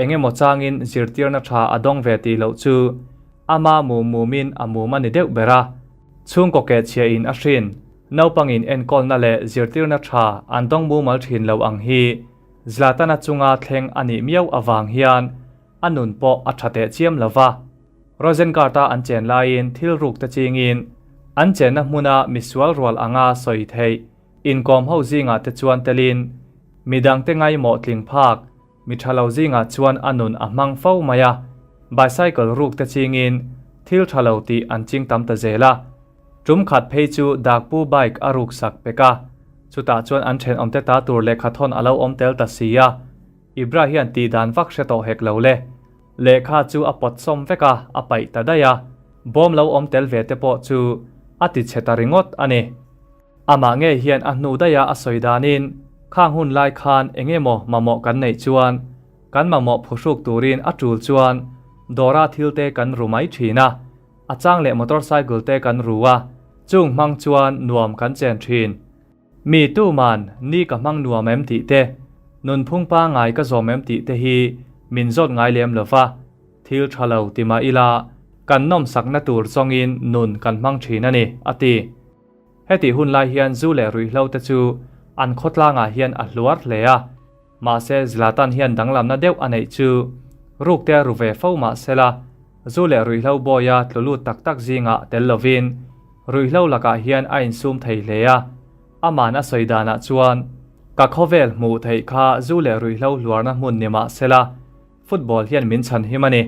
Eng emaw changin zirtirna tha a dawng ve tih loh chu ama mum mumin a mum a ni deuh ber a. Chhungkaw kehchhia in a hrin, naupangin enkawlna leh zirtirna tha an dawng mumal thin lo ang hi Zlatana chunga thleng a nih miau avang hian a nun pawh a tha teh chiam lo va. Rosengard-a an chen laiin thil ruk te chingin an chenna hmuna misual rual anga sawi theih inkawm ho zingah te chuan telin midangte ngaimawh tling phak mi tha lo zingah chuan a nun a hmang fo mai a, bicycle ruk te chingin thil tha lo tih an ching tam ta zel a. Tum khat phei chu Dakpu bike a ruk sak pek a, chutah chuan an thenawmte ta tur lehkhathawn a lo awm tel ta si a, Ibra hian tih dan vak hre tawh hek lo le. Lehkha chu a pawt sawm vek a, a paih ta daih a. Bawm lo awm tel ve te pawh chu a ti chhe ta ringawt a ni. Amah ngei hian a hnu daih a a sawi danin, Khang hun lai khan eng emaw mamawh kan neih chuan, kan mamawh phuhruk turin a tul chuan dawra thil te kan ru mai thin a, a chang leh motorcycle te kan ru a, chung hmang chuan nuam kan chen thin. Mi tuman ni ka hmang nuam em tih te, nunphung pangngai ka zawm em tih te hi min zawt ngai lem lo va, thil tha lo ti mah ila kan nawmsakna tur zawngin nun kan hmang thin a ni, a ti. Hetih hun lai hian zu leh ruihhlo te chu an khawtlangah hian a hluar hle a, mahse Zlatan hian danglamna deuh a neih chu ruk te a ru ve fo mah sela, zu leh ruihhlo bawia tlu lut tak tak zingah tel lovin Ruihhlo lakah hian a insum thei hle a, aman a sawi danah chuan, Ka khawvel hmuh theih kha zu leh ruihhlo hluarna hmun ni mah sela, football hian min chhan him a ni.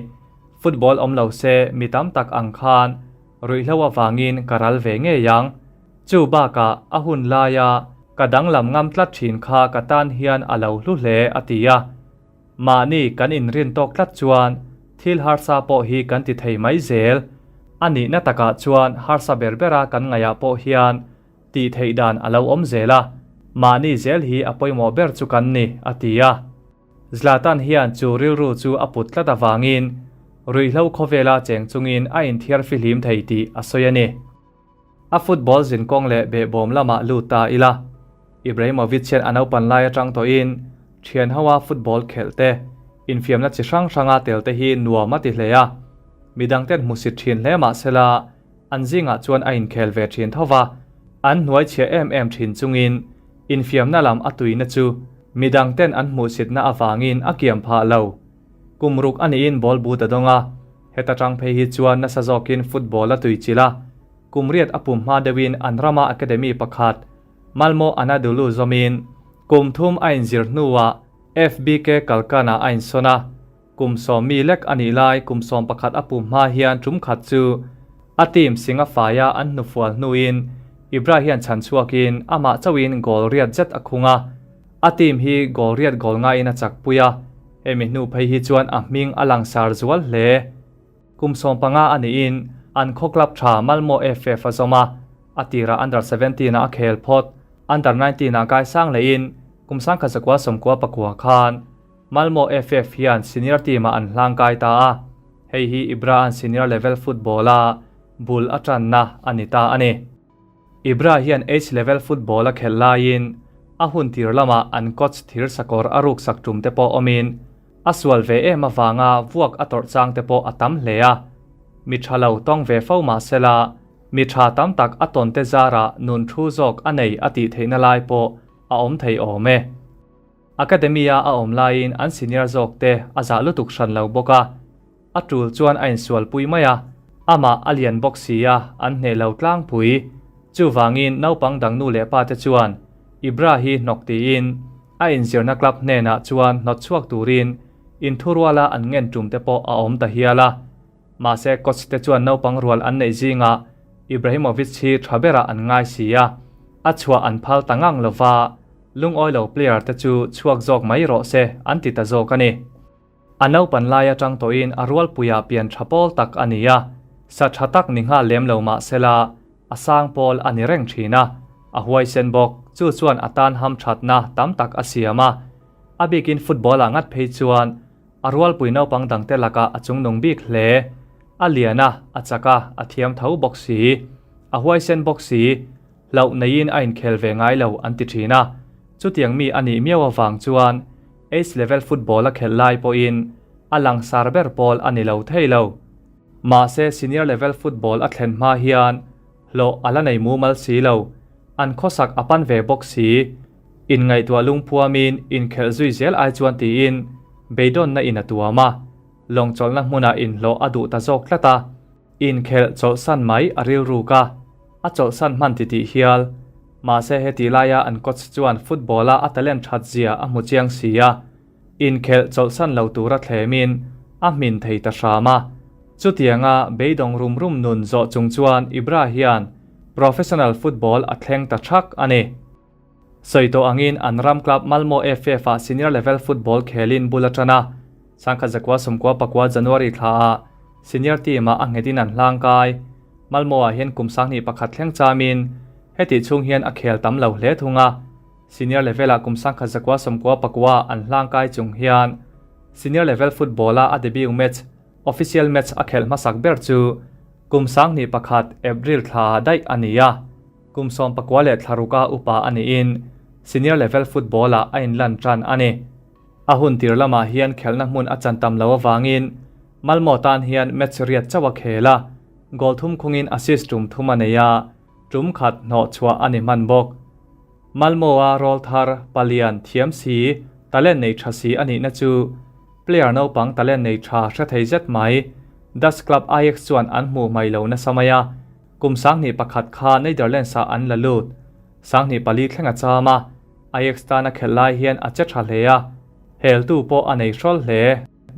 Football awm lo se mi tam tak ang khan ruihhlo avangin ka ral ve ngei ang. Chu bakah a hun laia Ka danglam ngam tlat thin kha ka tan hian a lo hlu hle, a ti a. Mahni kan inrin tawk tlat chuan thil harsa pawh hi kan ti thei mai zel. A nihna takah chuan harsa ber bera kan ngaihah pawh hian tih theih dan a lo awm zel a, mahni zel hi a pawimawh ber chu kan ni, a ti a. Zlatan hian chu rilru chu a put tlat avangin ruihhlo khawvela cheng chungin a inthiar fihlim thei tih a sawi a ni. A football zinkawng leh behbawm lamah lut ta ila. Ibrahimovic hian a naupan lai atang tawhin thian hoa football khelh te, infiamna chi hrang hranga tel te hi nuam a ti hle a. Midangten hmusit thin hle mah sela an zingah chuan a inkhel ve thin tho va, an hnuaichhia em em thin chungin infiamna lam a tuina chu midangten an hmuhsitna avangin a kiam phah lo. Kum ruk a niin ball but a dawng a, heta tang phei hi chuan nasa zawkin football a tuichilh a, kum riat a pum hma deuhin an rama academy pakhat Malmo Anadolu zawmin kum thum a inzir hnuah FBK Kalkan-ah a insawn a, kum sawmmi lek a nih lai kum 11 a pum hma hian tum khat chu a team singa faia an hnufual hnuin Ibra hian chhan chhuakin amah chauhin goal riat zet a khung a. A team hi goal riat goal ngaiin a chakpui a, hemi hnu phei hi chuan a hming a langsar zual hle. Kum 15 a niin an khaw club tha Malmo FF a zawm a, a tirah under 17 ah a khel phawt. Under 19 ah kaisang lehin kum 1999 khan Malmo FF hian senior team ah an hlang kai ta a, hei hi Ibra an senior level football a bul a tanna a ni ta a ni. Ibra hian H level football a khelh laiin a hun tir lamah an coach thir sakawr a ruksak tum te pawh awmin a sual ve em avanga vuak a tawrh chang te pawh a tam hle a. Mi tha lo tawng ve fo mah sela mi tha tam tak a tawn te zarah nun thu zawk a nei a tih theihna lai pawh a awm thei awm e. Academy-a a awm laiin an senior zawk te a zah lutuk hran lo bawk a. A tul chuan a insualpui mai a, amah a lian bawk si a, an hneh lo tlangpui. Chuvangin naupang dang nu leh pa te chuan Ibra hi hnawk tiin a inzirna club hnenah chuan hnawt chhuak turin inthuruala an ngen tum te pawh a awm ta hial a. Mahse coach te chuan naupang rual an neih zingah Ibrahimovic hi tha berah an ngai si a, a chhuah an phal ta ngang lova, lungawi lo player te chu chhuak zawk mai rawh se an ti ta zawk a ni. A naupan lai atang tawhin a rualpuiah pian tha pawl tak a ni a, sa tha tak ni nghal lem lo mah sela a sang pawl a ni reng thin a, a huaisen bawk, chu chuan a tan ham thatna tam tak a siam a. A bikin football-ah ngat phei chuan a rualpui naupang dangte lakah a chungnung bik hle. A lian a, a chak a, a thiam tho bawk si. A huaisen bawk si. Hlauh neiin a inkhel ve ngai lo an ti thin a, chutiang mi a nih miau avang chuan Ace level football a khelh lai pawhin a langsar ber pawl a ni lo thei lo. Mahse senior level football a thlen hma hian hlawh a la nei mumal si lo, an khawsak a pan ve bawk si. Inngaihtuah lungphuamin inkhelh zui zel ai chuan tiin beidawnna in a tuam a, lawngchawlhna hmunah inhlawh a duh ta zawk tlat a. Inkhelh chawlhsan mai a rilruk a, a chawlhsan hman titih hial. Mahse heti laia an coach chuan football-a a talent that zia a hmu chiang si a, inkhelh chawlhsan lo tura thlemin a hmin thei ta hram a. Chutianga beidawng rum rum nun zawh chung chuan Ibra hian professional football a thleng ta thak a ni. Sawi tawh angin an ram club Malmo FF-ah senior level football khelin bul a tan a, 1999 January thlaah senior team-ah a nghetin an hlang kai. Malmo-ah hian kum 21 thleng chamin hetih chhung hian a khel tam lo hle thung a, senior level-ah kum 1999 an hlang kai chung hian senior level football-a a debut match, official match a khelh hmasak ber chu kum 21 April thlaah daih a ni a. Kum 19 leh thla ruka upa a niin senior level football-ah a inlan tan a ni. A hun tir lamah hian khelhna hmun a chan tam lo avangin Malmo tan hian match riat chauh a khel a, goal thum khungin assist tum thum a nei a, tum khat hnawh chhuah a ni hman bawk. Malmo-a rawl thar, palian, thiam si, talent nei tha si a nihna chu player naupang talent nei tha hre thei zet mai Dutch club Ajax chuan an hmuh hmai lo nasa mai a. Kum 21 kha Netherlands-ah an la lut. 24 thleng a cham a, Ajax tana khelh lai hian a che tha hle a, heltu pawh a nei hrawl hle.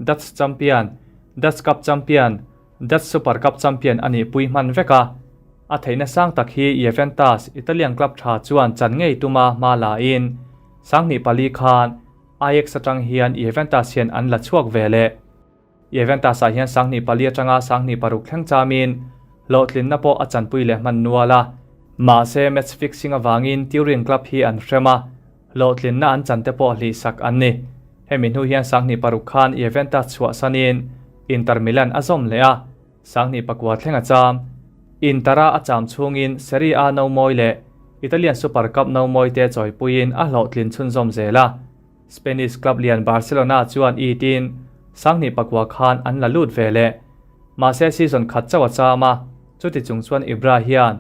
Dutch champion, Dutch Cup champion, Dutch Super Cup champion a nih pui hman vek a. A theihna sang tak hi Juventus, Italian club tha chuan chan ngei tuma hma la in 2004 khan Ajax atang hian Juventus hian an la chhuak ve leh. Juventus ah hian 2004 atanga 2006 thleng chamin hlawhtlinna pawh a chanpui leh hman nual a. Mahse match fixing avangin Turin club hi an hrem a, hlawhtlinna an chan te pawh hlihsak an ni. Hemi hnu hian 2006 khan Juventus chhuahsanin Inter Milan a zawm leh a. 2009 thleng a cham. Inter-a a cham chhungin Serie A no mawi leh Italian Super Cup no mawi te chawipuiin a hlawhtlin chhunzawm zel a. Spanish club lian Barcelona chuan itin 2009 khan an la lut ve leh. Mahse season khat chauh a cham a, chuti chung chuan Ibra hian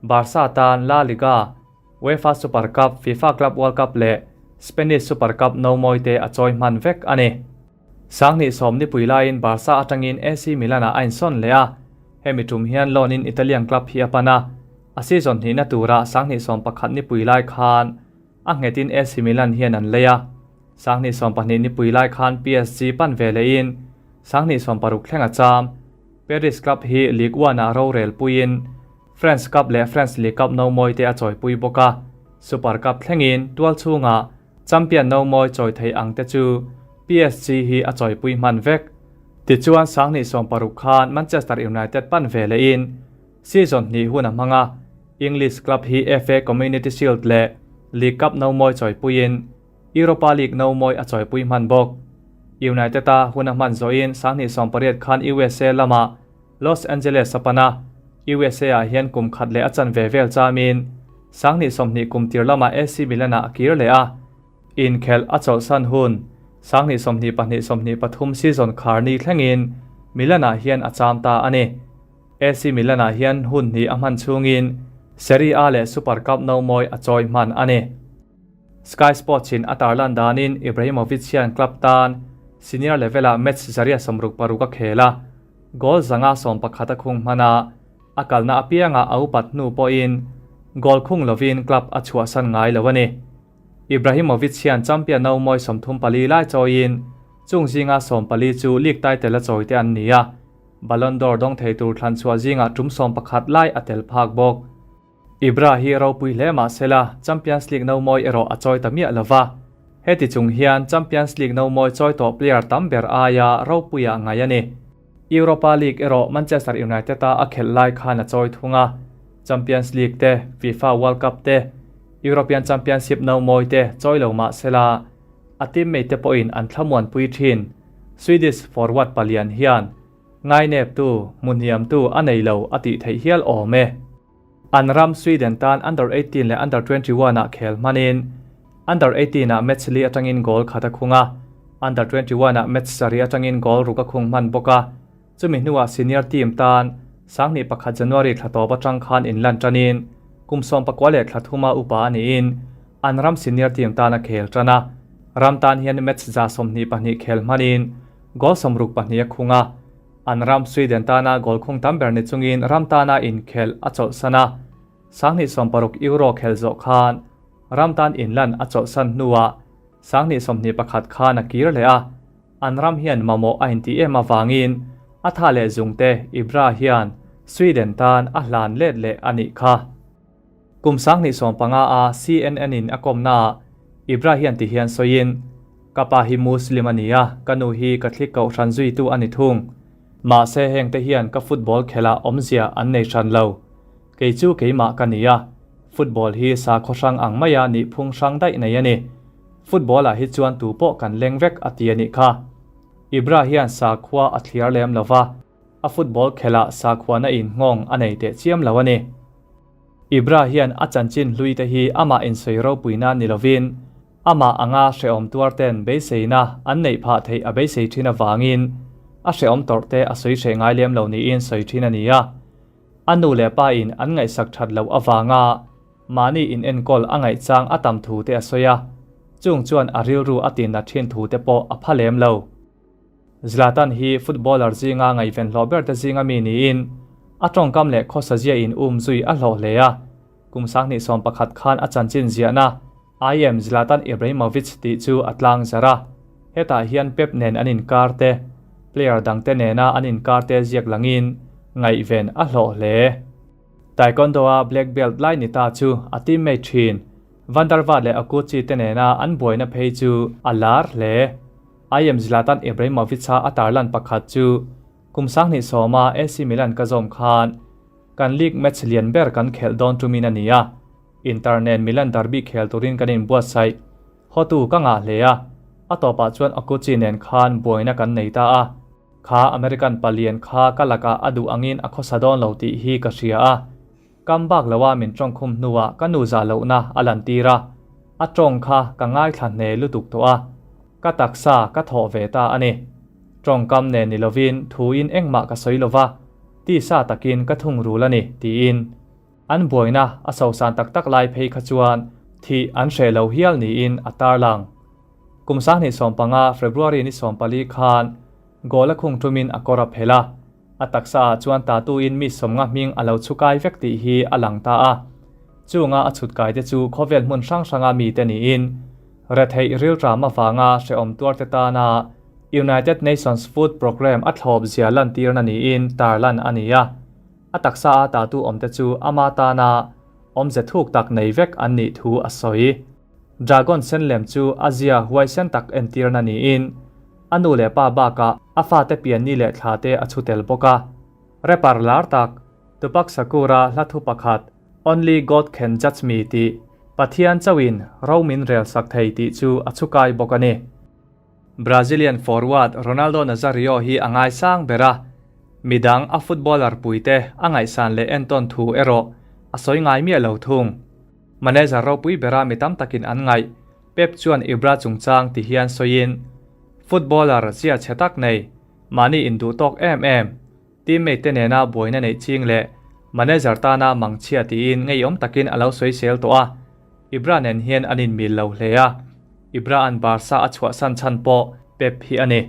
Barca tan La Liga, UEFA Super Cup, FIFA Club World Cup leh Spanish Super Cup no mawi te a chawi hman vek a ni. 2010 nipui laiin Barca atangin AC Milan-ah a insawn leh a, hemi tum hian loan-in Italian club hi a pan a, a season hnihna turah 2011 nipui lai khan a nghetin AC Milan hian an lei a, 2012 nipui lai khan PSG pan ve lehin 2016 thleng a cham. Paris club hi Ligue 1-ah rorel puiin France Cup leh France League Cup no mawi te a chawipui bawk a, Super Cup thlengin tual chhungah Champion no mawi chawi thei ang te chu PSG hi a chawipui hman vek. Tichuan 2016 khan Manchester United pan ve lehin season hnih hun a hmang a, English club hi FA Community Shield leh League Cup no mawi chawipuiin Europa League no mawi a chawipui hman bawk. United-a hun a hman zawhin 2018 khan USA lamah Los Angeles a pan a, USA-ah hian kum khat leh a chanve vel chamin 2020 kum tir lamah AC Milan-ah a kir leh a, inkhelh a chawlhsan hun 2022 23 season khar ni thlengin Milan-ah hian a cham ta a ni. AC Milan-ah hian hun hnih a hman chhungin Serie A leh Super Cup no mawi a chawi hman a ni. Sky Sports-in a tarlan danin Ibrahimovic hian club tan senior level-ah match 166 a khel a, Goal 111 a khung hman a, a kalna apianga a upat hnu pawhin goal khung lovin club a chhuahsan ngai lo a ni. Ibrahimovic hian champion no mawi 34 lai chawiin chung zinga 14 chu league title a chawi te an ni a, Ballon d'Or dawng thei tur thlan chhuah zingah tum 11 lai a tel phak bawk. Ibra hi ropui hle mahsela Champions League no mawi erawh a chawi ta miah lova. Heti chung hian Champions League no mawi chawi tawh player tam ber aia ropuiah ngai a ni. Europa League erawh Manchester United-a a khelh lai khan a chawi thung a, Champions League te, FIFA World Cup te, European Championship no mawi te chawi lo mahsela a teammate te pawhin an thlamuanpui thin. Swedish forward palian hian ngaineptu, hmuhniamtu a nei lo a tih theih hial awm e. An ram Sweden tan Under 18 leh Under 21 ah khel hmanin Under 18 ah match li atangin goal khat a khung a, Under 21 ah match sarih atangin goal ruk a khung hman bawk a. Chumi hnuah senior team tan 2001 January thla tawp atang khan inlan tanin kum 19 leh thla thuma upa a niin an ram senior team tan a khel tan a. Ram tan hian match 22 khel hmanin goal 62 a khung a. An ram Sweden tana goal khung tam ber ni chungin ram tana inkhelh a chawlhsan a, 2016 Euro khelh zawh khan ram tan inlan a chawlhsan hnuah 2021 khan a kir leh a, an ram hian mamawh a intih em avangin a tha leh zungte Ibra hian Sweden tan a hlan let leh a nih kha. Kum 2015 a CNN in a kawmnaah Ibra hian ti hian sawiin, Ka pa hi Muslim a ni a, ka nu hi Catholic kohhran zuitu a ni thung. Mahse hengte hian ka football khelhah awmzia an nei hran lo. Kei chu keimah ka ni a, football hi sakhaw hrang ang maia nihphung hrang daih nei a ni. Football ah hi chuan tu pawh kan leng vek a ti a nih kha. Ibra hian sakhua a thliar lem lo va, a football khelhah sakhuana inngawng a nei teh chiam lo a ni. Ibra hian a chanchin hlui te hi amah insawi ropuina ni lovin amah anga hrehawm tuar ten beiseina an neih phah theih a beisei thin avangin a hrehawm tawrh te a sawi hreh ngai lem lo niin sawi thin a ni a. A nu leh pa in an ngaihsak that loh avanga mahni in enkawl a ngaihchang a tam thu te a sawi a, chung chuan a rilru a tinna thin thu te pawh a pha lem lo. Zlatan hi footballer zinga ngaihven hlawh ber te zinga mi niin a tawngkam leh khawsazia in um zui a hlawh hle a. Kum 2011 khan a chanchin ziahna I am Zlatan Ibrahimovic tih chu a tlang zar a. Hetah hian Pep nen an inkar te, player dangte nena an inkar te ziak langin ngaihven a hlawh hle. Taekwondo-a black belt lai ni ta chu a teammate thin. Van der Vaart leh Akuchi te nena an buaina phei chu a lar hle. IM Zlatan Ibrahimovic-a a tarlan pakhat chu kum 2010-a AC Milan ka zawm khan kan league match lian ber kan khelh dawn tumin a ni a. Inter nen Milan derby khel turin kan inbuatsaih. Hotu ka ngah hle a, a tawpah chuan Akuchi nen khan buaina kan nei ta a. Kha American palian kha ka lakah a duh angin a khawsa dawn lo tih hi ka hria a. Kam bak loa min tawngkhum hnuah ka nu zah lohna a lantir a, a tawng kha ka ngaithla hne lutuk tawh a, ka taksa ka thawh ve ta a ni. Tawngkam nen ni lovin thuin engmah ka sawi lova, tisa takin ka thungrul a ni, tiin. An buaina a sosan tak tak lai phei kha chuan thih an hreh lo hial niin a tarlang. Kum 2015 February ni 14 khan goal a khung tumin a kawr a phelh a, a taksa ah chuan tatu in mi 50 hming a lo chhukai vek tih hi a lang ta a. Chunga a chhutkai te chu khawvel hmun hrang hranga mi te niin retheih rilram avanga hrehawm tuar te tana United Nations Food Programme a thlawp zia lantirna niin tarlan a ni a. A taksa a tatu awm te chu ama tana awmze thuk tak nei vek an nih thu a sawi. Dragon sen lem chu a zia huaisen tak entirna niin a nu leh pa bakah a fate pianni leh thla te a chhu tel bawk a. Rapper lar tak Tupac Shakur-a hla thu pakhat Only God Can Judge Me tih Pathian chauhin ro min rel sak thei tih chu a chhu kai bawk a ni. Brazilian forward Ronaldo Nazario hi a ngaisang ber a, midang a footballer puite a ngaihsan leh entawn thu erawh a sawi ngai miah lo thung. Manager ropui bera mi tam takin an ngaih, Pep chuan Ibra chungchang ti hian sawiin, Footballer zia chhe tak nei, mahni induh tawk em em, teammate te nena buaina neih ching leh manager tana mangchhia tiin ngeiawm takin a lo sawisel tawh a, Ibra nen hian an inmil lo hle a, Ibra an Barca a chhuahsan chhan pawh Pep hi a ni.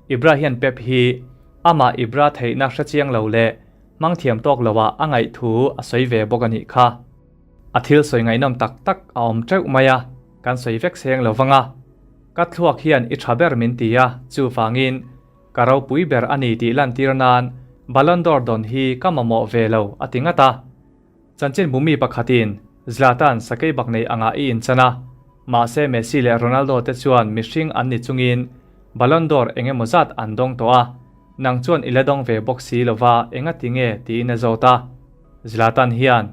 Ibra hian Pep hi amah Ibra theihna hrechiang lo leh hmangthiam tawk loah a ngaih thu a sawi ve bawk a nih kha. A thil sawi ngaihnawm tak tak a awm teuh mai a, kan sawi vek seng lo vang a. Ka thluak hian i tha ber min ti a, chuvangin ka ropui ber a ni tih lantir nan Ballon d'Or dawn hi ka mamawh ve lo a ti ngat a. Chanchin bumi pakhatin Zlatan sakei bak nei angah i inchan a, mahse Messi leh Ronaldo te chuan mihring an ni chungin Ballon d'Or eng emaw zat an dawng tawh a, nang chuan i la dawng ve bawk si lova engati nge tiin a zawt a. Zlatan hian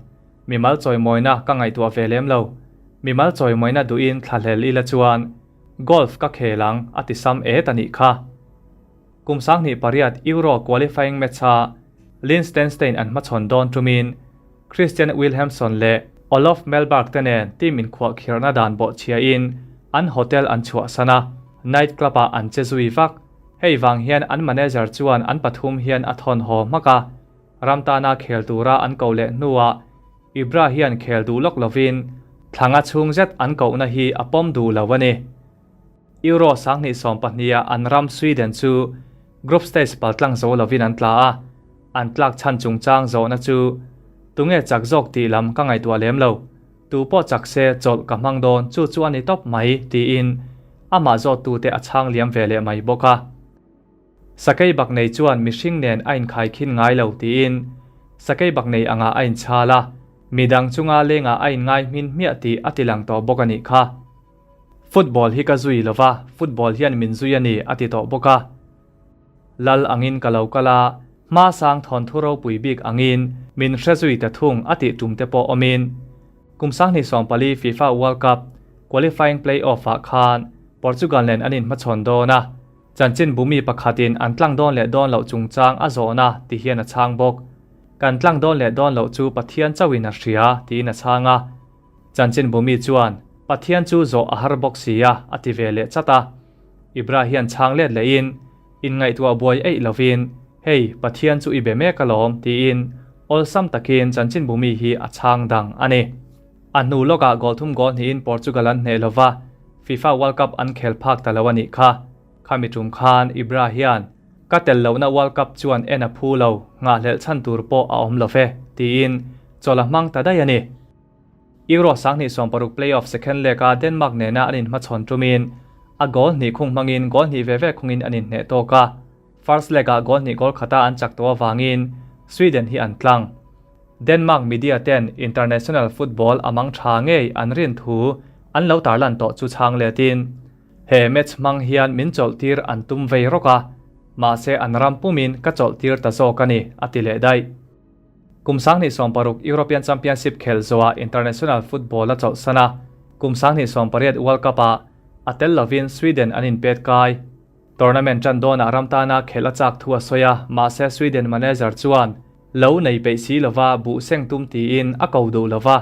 mimal chawimawina ka ngaihtuah ve lem lo, mimal chawimawina duhin thlahlel ila chuan golf ka khel ang a ti sam et a nih kha. Kum 2008 Euro qualifying match-a Liechtenstein an hmachhawn dawn tumin Christian Wilhelmsson leh Olof Mellberg te nen team inkhuahkhirhna dan bawhchhiain an hotel an chhuahsan a, night club-ah an che zui vak. Hei vang hian an manager chuan an pathum hian a thawn haw hmak a, ram tana khel tura an koh leh hnuah Ibra hian khel duh lawk lovin thlanga chhung zet an kohna hi a pawm duh lo a ni. Euro 2012-a an ram Sweden chu group stage paltlang zo lovin an tla a, an tlak chhan chungchang zawhna chu tunge chak zawk tih lam ka ngaihtuah lem lo, tu pawh chak se chawlh ka hmang dawn chu chu a ni tawp mai tiin amah zawttute a chhang liam ve leh mai bawk a. Sakei bak nei chuan mihring nen a inkhaikhin ngai lo tiin sakei bak nei angah a inchhal a, midang chunga lengah a inngai hmin hmiah tih a tilang tawh bawk a nih kha. Football hi ka zui lova, football hian min zui a ni a ti tawh bawk a. Lal angin ka lo kal a, hma sang thawnthu ropui bik angin min hre zui ta thung a tih tum te pawh awmin kum 2014 FIFA World Cup qualifying play-off-ah khan Portugal nen an inhmachhawn dawn a, Chanchin bumi pakhatin an tlang dawn leh dawn loh chungchang a zawhna ti hian a chhang bawk. Kan tlang dawn leh dawn loh chu Pathian chauhin a hria tiin a chhang a. Chanchin bumi chuan Pathian chu zawh a har bawk si a a ti ve leh chat a. Ibra hian chhang let lehin inngaihtuah buai eih lovin hei Pathian chu i be mek alawm tiin awlsam takin chanchin bumi hi a chhang dang a ni. A hnu lawkah goal thum goal hnihin Portugal an hneh lova, FIFA World Cup an khel phak ta lo a nih kha. Khami tum khan Ibra hian, Ka tel lohna World Cup chuan en a phu lo, nghahhlelh chhan tur pawh a awm lo ve, tiin chawlh a hmang ta daih a ni. Euro 2016 play-off second leg-a Denmark nena an inhmachhawn tumin a goal hnih khung hmangin goal hnih ve ve khungin an inhneh tawk a. First leg-ah goal hnih goal khata an chak tawh avangin Sweden hi an tlang. Denmark media ten international football a mang tha ngei an rin thu an lo tarlan tawh chu chhang letin, He match hmang hian min chawlhtir an tum vei rawk a, mahse an ram pumin ka chawlhtir ta zawk a ni, a ti leh daih. Kum 2016 European Championship khel zawhah international football a chawlhsan a, kum 2018 World Cup-ah a tel lovin Sweden an inpet kai. Tournament ṭan dawnah ram tana khelh a chak thu a sawi a, mahse Sweden manager chuan lo nei peih si lova buh seng tum tiin a ko duh lova.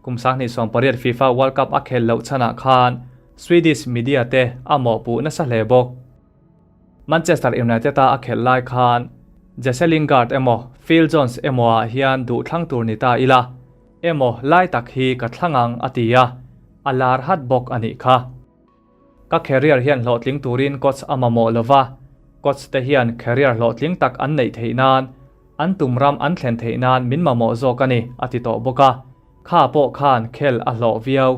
Kum 2018 FIFA World Cup a khel loh chhanah khan Swedish media te a mawhpuh nasa hle bawk. Manchester United-a a khelh lai khan Jesse Lingard emaw Phil Jones emaw ah hian duh thlang tur ni ta ila emaw lai tak hi ka thlang ang a ti a, a lar hat bawk a nih kha. Ka career hian hlawhtling turin coach a mamawh lova, coach te hian career hlawhtling tak an neih theih nan, an tum ram an thlen theih nan min mamawh zawk a ni, a ti tawh bawk a. Kha pawh khan khel a hlawh viau.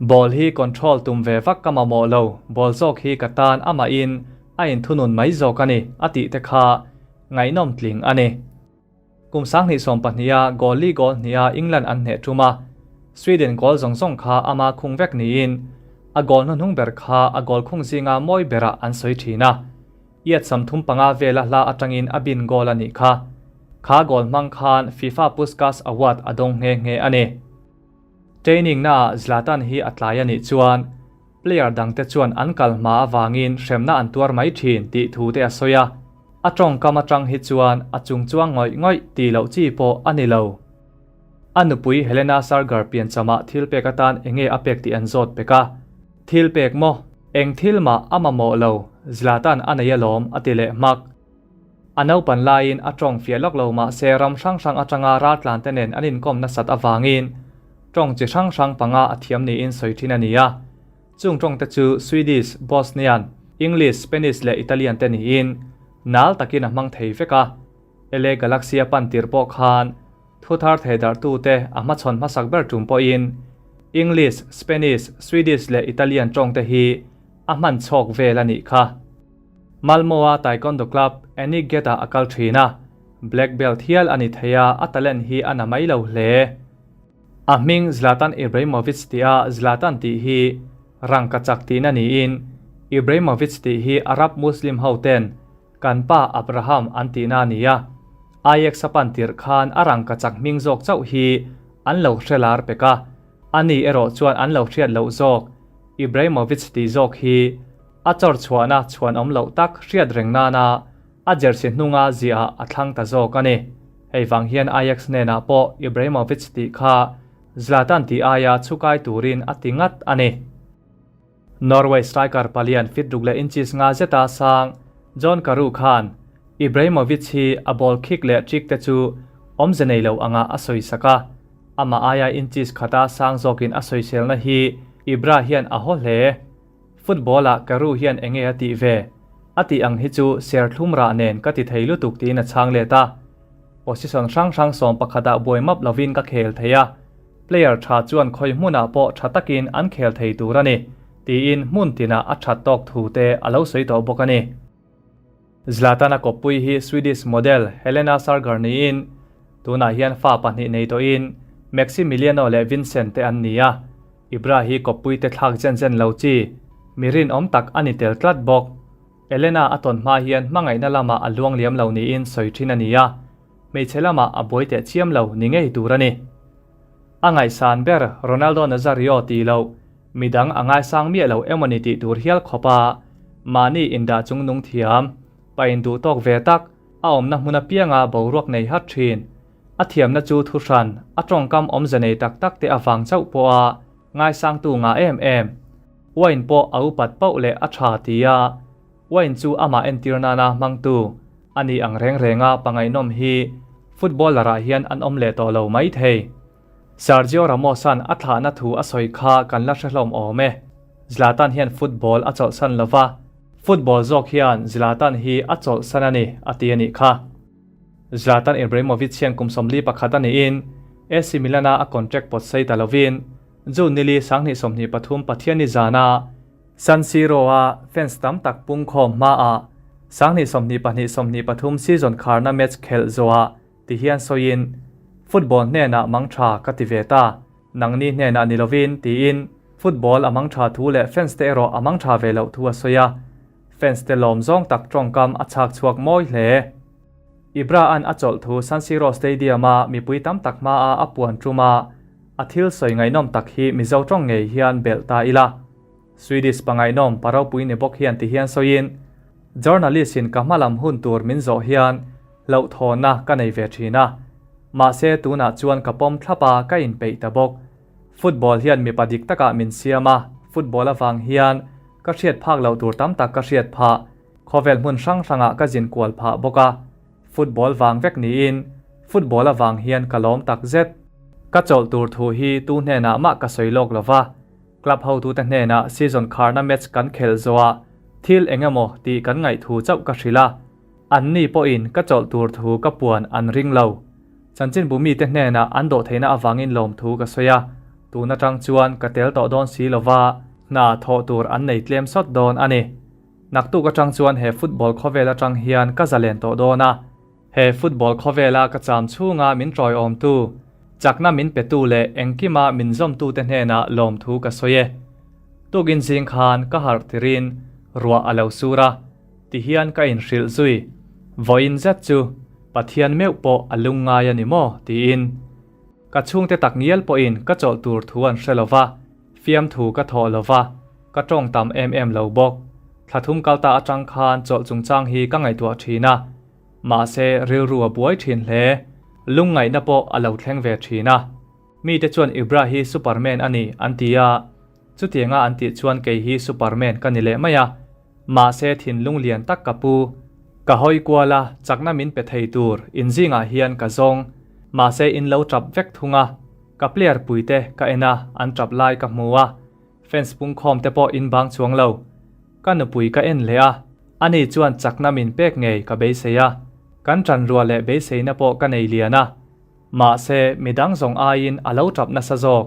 Ball hi control tum ve vak ka mamawh lo, ball zawk hi ka tan amahin a inthunun mai zawk a ni, a tih te kha ngaihnawm tling a ni. Kum 2012-a goal li goal hniha England an hneh tum a, Sweden goal zawng zawng kha ama khung vek niin a goal hnuhnung ber kha a goal khung zinga mawi berah an sawi thin a. Iat 35 vela hla atangin a bin goal a nih kha. Kha goal hmang khan FIFA Puskas Award a dawng nghe nghe a ni. Training naah Zlatan hi a tlai a nih chuan player dangte chuan an kal hma avangin hremna an tuar mai thin tih thu te a sawi a, a tawngkam atang hi chuan a chung chuang ngawih ngawih tih loh chi pawh a ni lo. A nupui Helena Sargar pianchama thil pek atan enge a pek tih an zawt pek a, Thil pek maw? Eng thil mah a mamawh lo, Zlatan a nei alawm a ti leh hmak. A naupan laiin a tawng fiah lawk lo mahse ram hrang hrang atanga raltlan te nen an inkawm nasat avangin tawng chi hrang hrang panga a thiam niin sawi thin a ni a. Chung tawng te chu Swedish, Bosnian, English, Spanish leh Italian te niin nal takin a hmang thei vek a. LA Galaxy a pan tir pawh khan thu thar thei darhtute a hmachhawn hmasak ber tum pawhin English, Spanish, Swedish leh Italian tawng te hi a hman chhawk vel a nih kha. Malmo-a Taekwondo club Enik Gate-ah a kal thin a, black belt hial a ni thei a, a talent hi a na mai lo hle. A hming Zlatan Ibrahimovic tia Zlatan tih hi rangkachak tihna niin Ibrahimovic tih hi Arab Muslim hoten kan pa Abraham an tihna a ni a, Ajax a pan tirh khan a rangkachak hming zawk chauh hi an lo hre lar pek a, ani erawh chuan an lo hriat loh zawk Ibrahimovic tih zawk hi A chawr chhuahna chhuan awm loh tak hriat reng nana a jersey hnunga ziah a thlang ta zawk a ni. Hei vang hian Ajax hnenah pawh Ibrahimovic tih kha Zlatan tih aia chhukai turin a ti ngat a ni. Norway striker palian fit ruk leh inches nga zeta sang John Carew khan Ibrahimovic hi a ball kick leh trick te chu awmze nei lo anga a sawi sak a, amah aia inches khata sang zawkin a sawiselna hi Ibra hian a haw hle. Football-ah Carew hian enge a tih ve? A tih ang hi chu serthlum rah nen ka ti thei lutuk tiin a chhang let a. Position hrang hrang 11 ah buai map lovin ka khel thei a, player tha chuan khawi hmunah pawh tha takin an khel thei tur a ni, tiin hmun tinah a that tawk thu te a lo sawi tawh bawk a ni. Zlatan-a kawppui hi Swedish model Helena Sargar niin tunah hian fa pahnih nei tawhin Maximiliano leh Vincent te an ni a. Ibra hi kawppuite thlak zen zen lo chi, mi rinawm tak a ni tel tlat bawk. Elena a tawn hma hian hmangaihna lamah a luang liam lo niin sawi thin a ni a, hmeichhe lamah a buai teh chiam lo ni ngei tur a ni. A ngaihsan ber Ronaldo Nazario tih loh, midang a ngaisang miah lo emawni tih tur hial khawpa mahni indah chung nung thiam, pa induh tawk ve tak, a awmna hmun apianga boruak nei hat thin. A thiamna chu thuhran, a tawngkam awmze nei tak tak te avang chauh pawha ngaisangtu ngah em em. Wine pawh a upat pauh leh a tha ti a, wine chu amah entir nana hmangtu a nih ang reng renga pangaihnawm hi footballer-ah hian an awm leh tawh lo mai thei. Sergio Ramos-a'n a thlahna thu a sawi kha kan la hre hlawm awm e. Zlatan hian football a chawlhsan lo va, football zawk hian Zlatan hi a chawlhsan a ni, a ti a nih kha. Zlatan Ibrahimovic hian kum 41 a niin AC Milan-a a contract pawt sei ta lovin June nili 2023 Pathianni zana San Siro-a fans tam tak pungkhawm hmaah 2022 23 season kharna match khelh zawhah ti hian sawiin. Football hnenah mang tha ka ti ve ta, nangni hnenah ni lovin, tiin football a mang tha thu leh fans te erawh a mang tha ve loh thu a sawi a. Fans te lawm zawng tak tawngkam a chhak chhuak mawi hle. Ibra an a chawlh thu San Siro Stadium a mipui tam tak hmaa a puan tum a, a thil sawi ngaihnawm tak hi Mizo tawng ngei hian belh ta ila. Swedish pa ngaihnawm pa ropui ni bawk hian ti hian sawiin, Journalist in ka hmalam hun tur min zawh hian hlauhthawnna ka nei ve thin a. Mahse tunah chuan ka pawm thlap a ka inpeih ta bawk. Football hian mipa dik takah min siam a, football avang hian ka hriat phak loh tur tam tak ka hriat phah. Khawvel hmun hrang hrangah ka zin kual phah bawk a, football vang vek niin football avang hian ka lawm tak zet. Ka chawlh tur thu hi tu hnenah mah ka sawi lawk lo va, club hotute hnenah season kharna match kan khelh zawhah thil eng emaw tih kan ngaih thu chauh ka hrilh a, anni pawhin ka chawlh tur thu ka puan an ring lo. Chanchinbu mite hnenah an dawhtheihna avangin lawmthu ka sawi a, tun atang chuan ka tel tawh dawn si lo va, hna thawh tur an nei tlem sawt dawn a ni. Naktuk atang chuan he football khawvel atang hian ka zalen tawh dawn a, he football khawvela ka cham chhunga min tawiawmtu, chakna min petu leh engkima min zawmtute hnenah lawmthu ka sawi e. Tukin zing khan ka harh tirin ruah a lo sur a, tihian ka inhrilh zui, vawiin zet chu Pathian meuh pawh a lungngai a ni maw? tiin. Ka chhungte tak ngial pawhin ka chawlh tur thu an hre lo va, fiamthu ka thawh lo va, ka tawng tam em em lo bawk. Thla thum kal ta atang khan chawlh chungchang hi ka ngaihtuah thin a, mahse rilru a buai thin hle. Lungngaihna pawh a lo thleng ve thin a. Mite chuan Ibra hi Superman a ni an ti a, chutianga an tih chuan kei hi Superman ka ni leh mai a. Mahse thinlung lian tak ka pu. Ka hawi kual a, chakna min pe thei tur inzingah hian ka zawng. Mahse in lo tap vek thung a, ka player puite ka en a, an tap lai ka hmu a, fans pungkhawm te pawh in bang chuang lo. Ka nupui ka en leh a, ani chuan chakna min pek ngei ka beisei a, kan tanrual leh beiseina pawh ka nei lian a. Mahse midang zawng aiin a lo tap nasa zawk.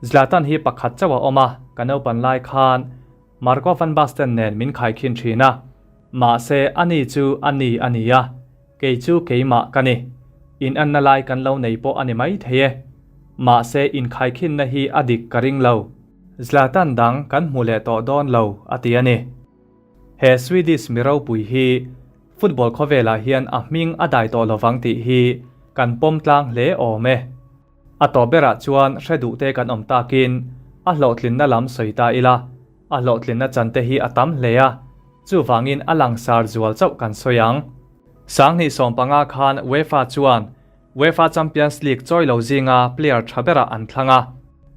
Zlatan hi pakhat chauh a awm a, ka naupan lai khan Marco van Basten nen min khaikhin thin a, mahse ani chu ani a ni a, kei chu keimah ka ni. Inanna lai kan lo nei pawh a ni mai thei e. Mahse inkhaikhinna hi a dik ka ring lo. Zlatan dang kan hmu leh tawh dawn lo a ti a ni. He Swedish mi ropui hi football khawvelah hian a hming a dai tawh lovang tih hi kan pawm tlang hle awm e. A tawp berah chuan hre duhte kan awm takin a hlawhtlinna lam sawi ta ila, a hlawhtlinna chante hi a tam hle a, chuvangin a langsar zual chauh kan sawi ang. 2015 khan UEFA chuan UEFA Champions League chawi lo zinga player tha berah an thlang a,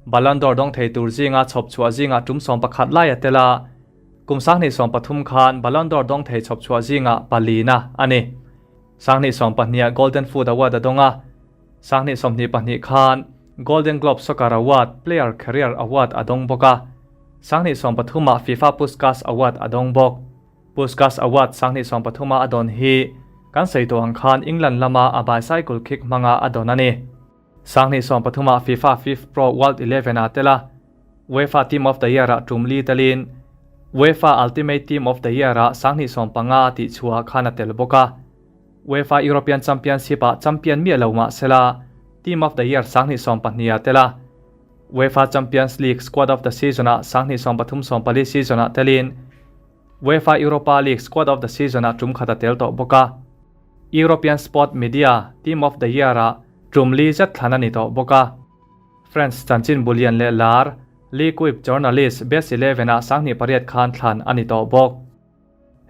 Ballon d'Or dawng thei tur zinga chhawp chhuah zingah tum 11 lai a tel a, kum 2013 khan Ballon d'Or dawng thei chhawp chhuah zingah palina a ni. 2022 ah Golden Foot Award a dawng a, 2022 khan Golden Globe Soccer Award Player Career Award a dawng bawk a, 2013 ah FIFA Puskas Award a dawng bawk. Puskas Award 2013 a a dawn hi kan sawi tawh ang khan England lama a bicycle kick hmanga a dawn a ni. 2013 ah FIFA FIFPro World Eleven ah tel a, UEFA Team of the Year ah tum li telin UEFA Ultimate Team of the Year ah 2015 tih chhuah khan a tel bawk a. UEFA European Championship ah champion miah lo mah sela Team of the Year 2022 ah tel a, UEFA Champions League Squad of the Season ah 2013-14 season ah telin UEFA Europa League Squad of the Season ah tum khat a tel tawh bawk a. European Sport Media Team of the Year ah tum li zet thlan a ni tawh bawk a. France chanchin bulian leh lar L'Equipe journalist Best Eleven ah 2008 khan thlan a ni tawh bawk.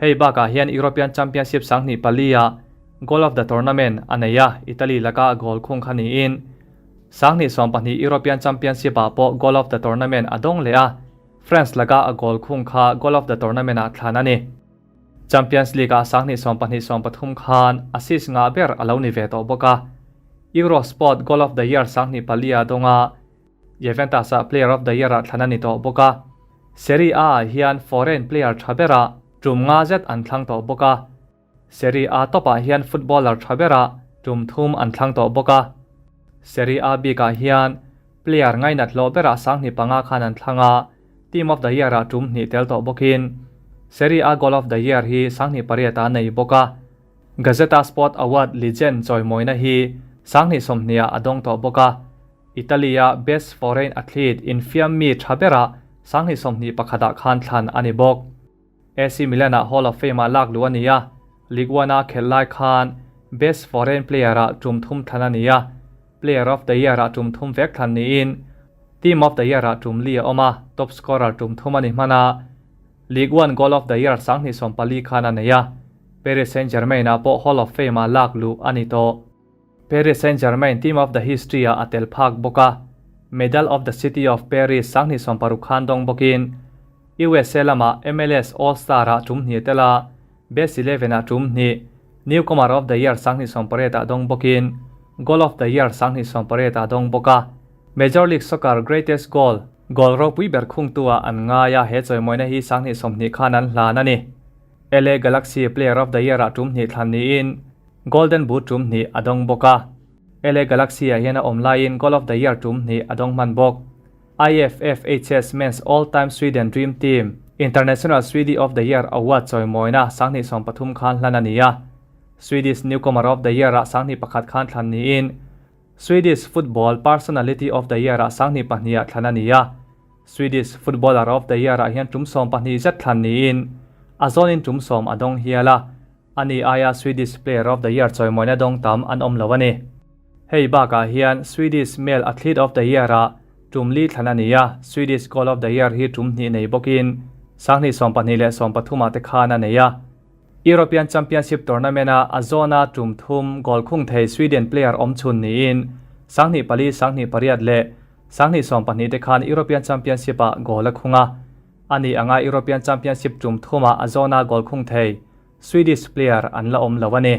Hei bakah hian European Championship 2004 ah Goal of the Tournament a nei a, Italy laka goal khung kha niin 2022 European Championship ah pawh Goal of the Tournament a dawng leh a, France laka a goal khung kha Goal of the Tournament ah thlan a ni. Champions League ah 2022-23 khan assist ngah ber a lo ni ve tawh bawk a, Eurosport Goal of the Year 2004 a dawng a, Juventus ah Player of the Year ah thlan a ni tawh bawk a. Serie A ah hian foreign player tha berah tum nga zet an thlang tawh bawk a. Serie A top ah hian footballer tha berah tum thum an thlang tawh bawk a. Serie A bik ah hian player ngainat hlawh berah 2005 khan an thlang a, Team of the Year ah tum hnih tel tawh bawkin Serie A Goal of the Year hi 2008 ah a nei bawk a. Gazzetta Sport Award Legend chawimawina hi 20 ah a dawng tawh bawk a. Italy-a Best Foreign Athlete infiam mi tha berah 2021 ah khan thlan a ni bawk. AC Milan-ah Hall of Fame-ah lak luh a ni a, Ligue 1-a khelh lai khan Best Foreign Player-ah tum thum thlan a ni a, Player of the Year-ah tum thum vek thlan niin Team of the Year-ah tum li a awm a, Top Scorer tum thum a ni hman a, Ligue 1 Goal of the Year 2014 khan a nei a, Paris Saint-Germain-ah pawh Hall of Fame-ah lak luh a ni tawh. Paris Saint-Germain Team of the History-ah a tel phak bawk a, Medal of the City of Paris 2016 khan dawng bawkin USA lamah MLS All-Star-ah tum hnih tel a, Best Eleven-ah tum hnih, Newcomer of the Year 2018 ah dawng bawkin Goal of the Year 2018 ah dawng bawk a. Major League Soccer Greatest Goal, goal ropui ber khungtu-ah an ngai a, he chawimawina hi 2020 khan an hlan a ni. LA Galaxy Player of the Year-ah tum hnih thlan niin Golden Boot tum hnih a dawng bawk a. LA Galaxy-ah hian a awm laiin Goal of the Year tum hnih a dawng hman bawk. IFFHS Men's All-Time Sweden Dream Team International Swede of the Year Award chawimawina 2013 khan hlan a ni a. Swedish Newcomer of the Year-ah 2001 khan thlan niin Swedish Football Personality of the Year-ah 2002 ah thlan a ni a. Swedish Footballer of the Year-ah hian tum 12 zet thlan niin a zawnin tum 10 a dawng hial a. Ani aia Swedish Player of the Year chawimawina dawng tam an awm lo a ni. Hei bakah hian Swedish Male Athlete of the Year-ah tum li thlan a ni a, Swedish Goal of the Year hi tum hnih nei bawkin 2012 leh 13 ah te khan a nei a. European Championship tournament-a a zawna tum thum goal khung thei Sweden player awm chhun niin 2004, 2008 leh 2012 te khan European Championship-ah goal a khung a. Ani anga European Championship tum thumah a zawna goal khung thei Swedish player an la awm lo a ni.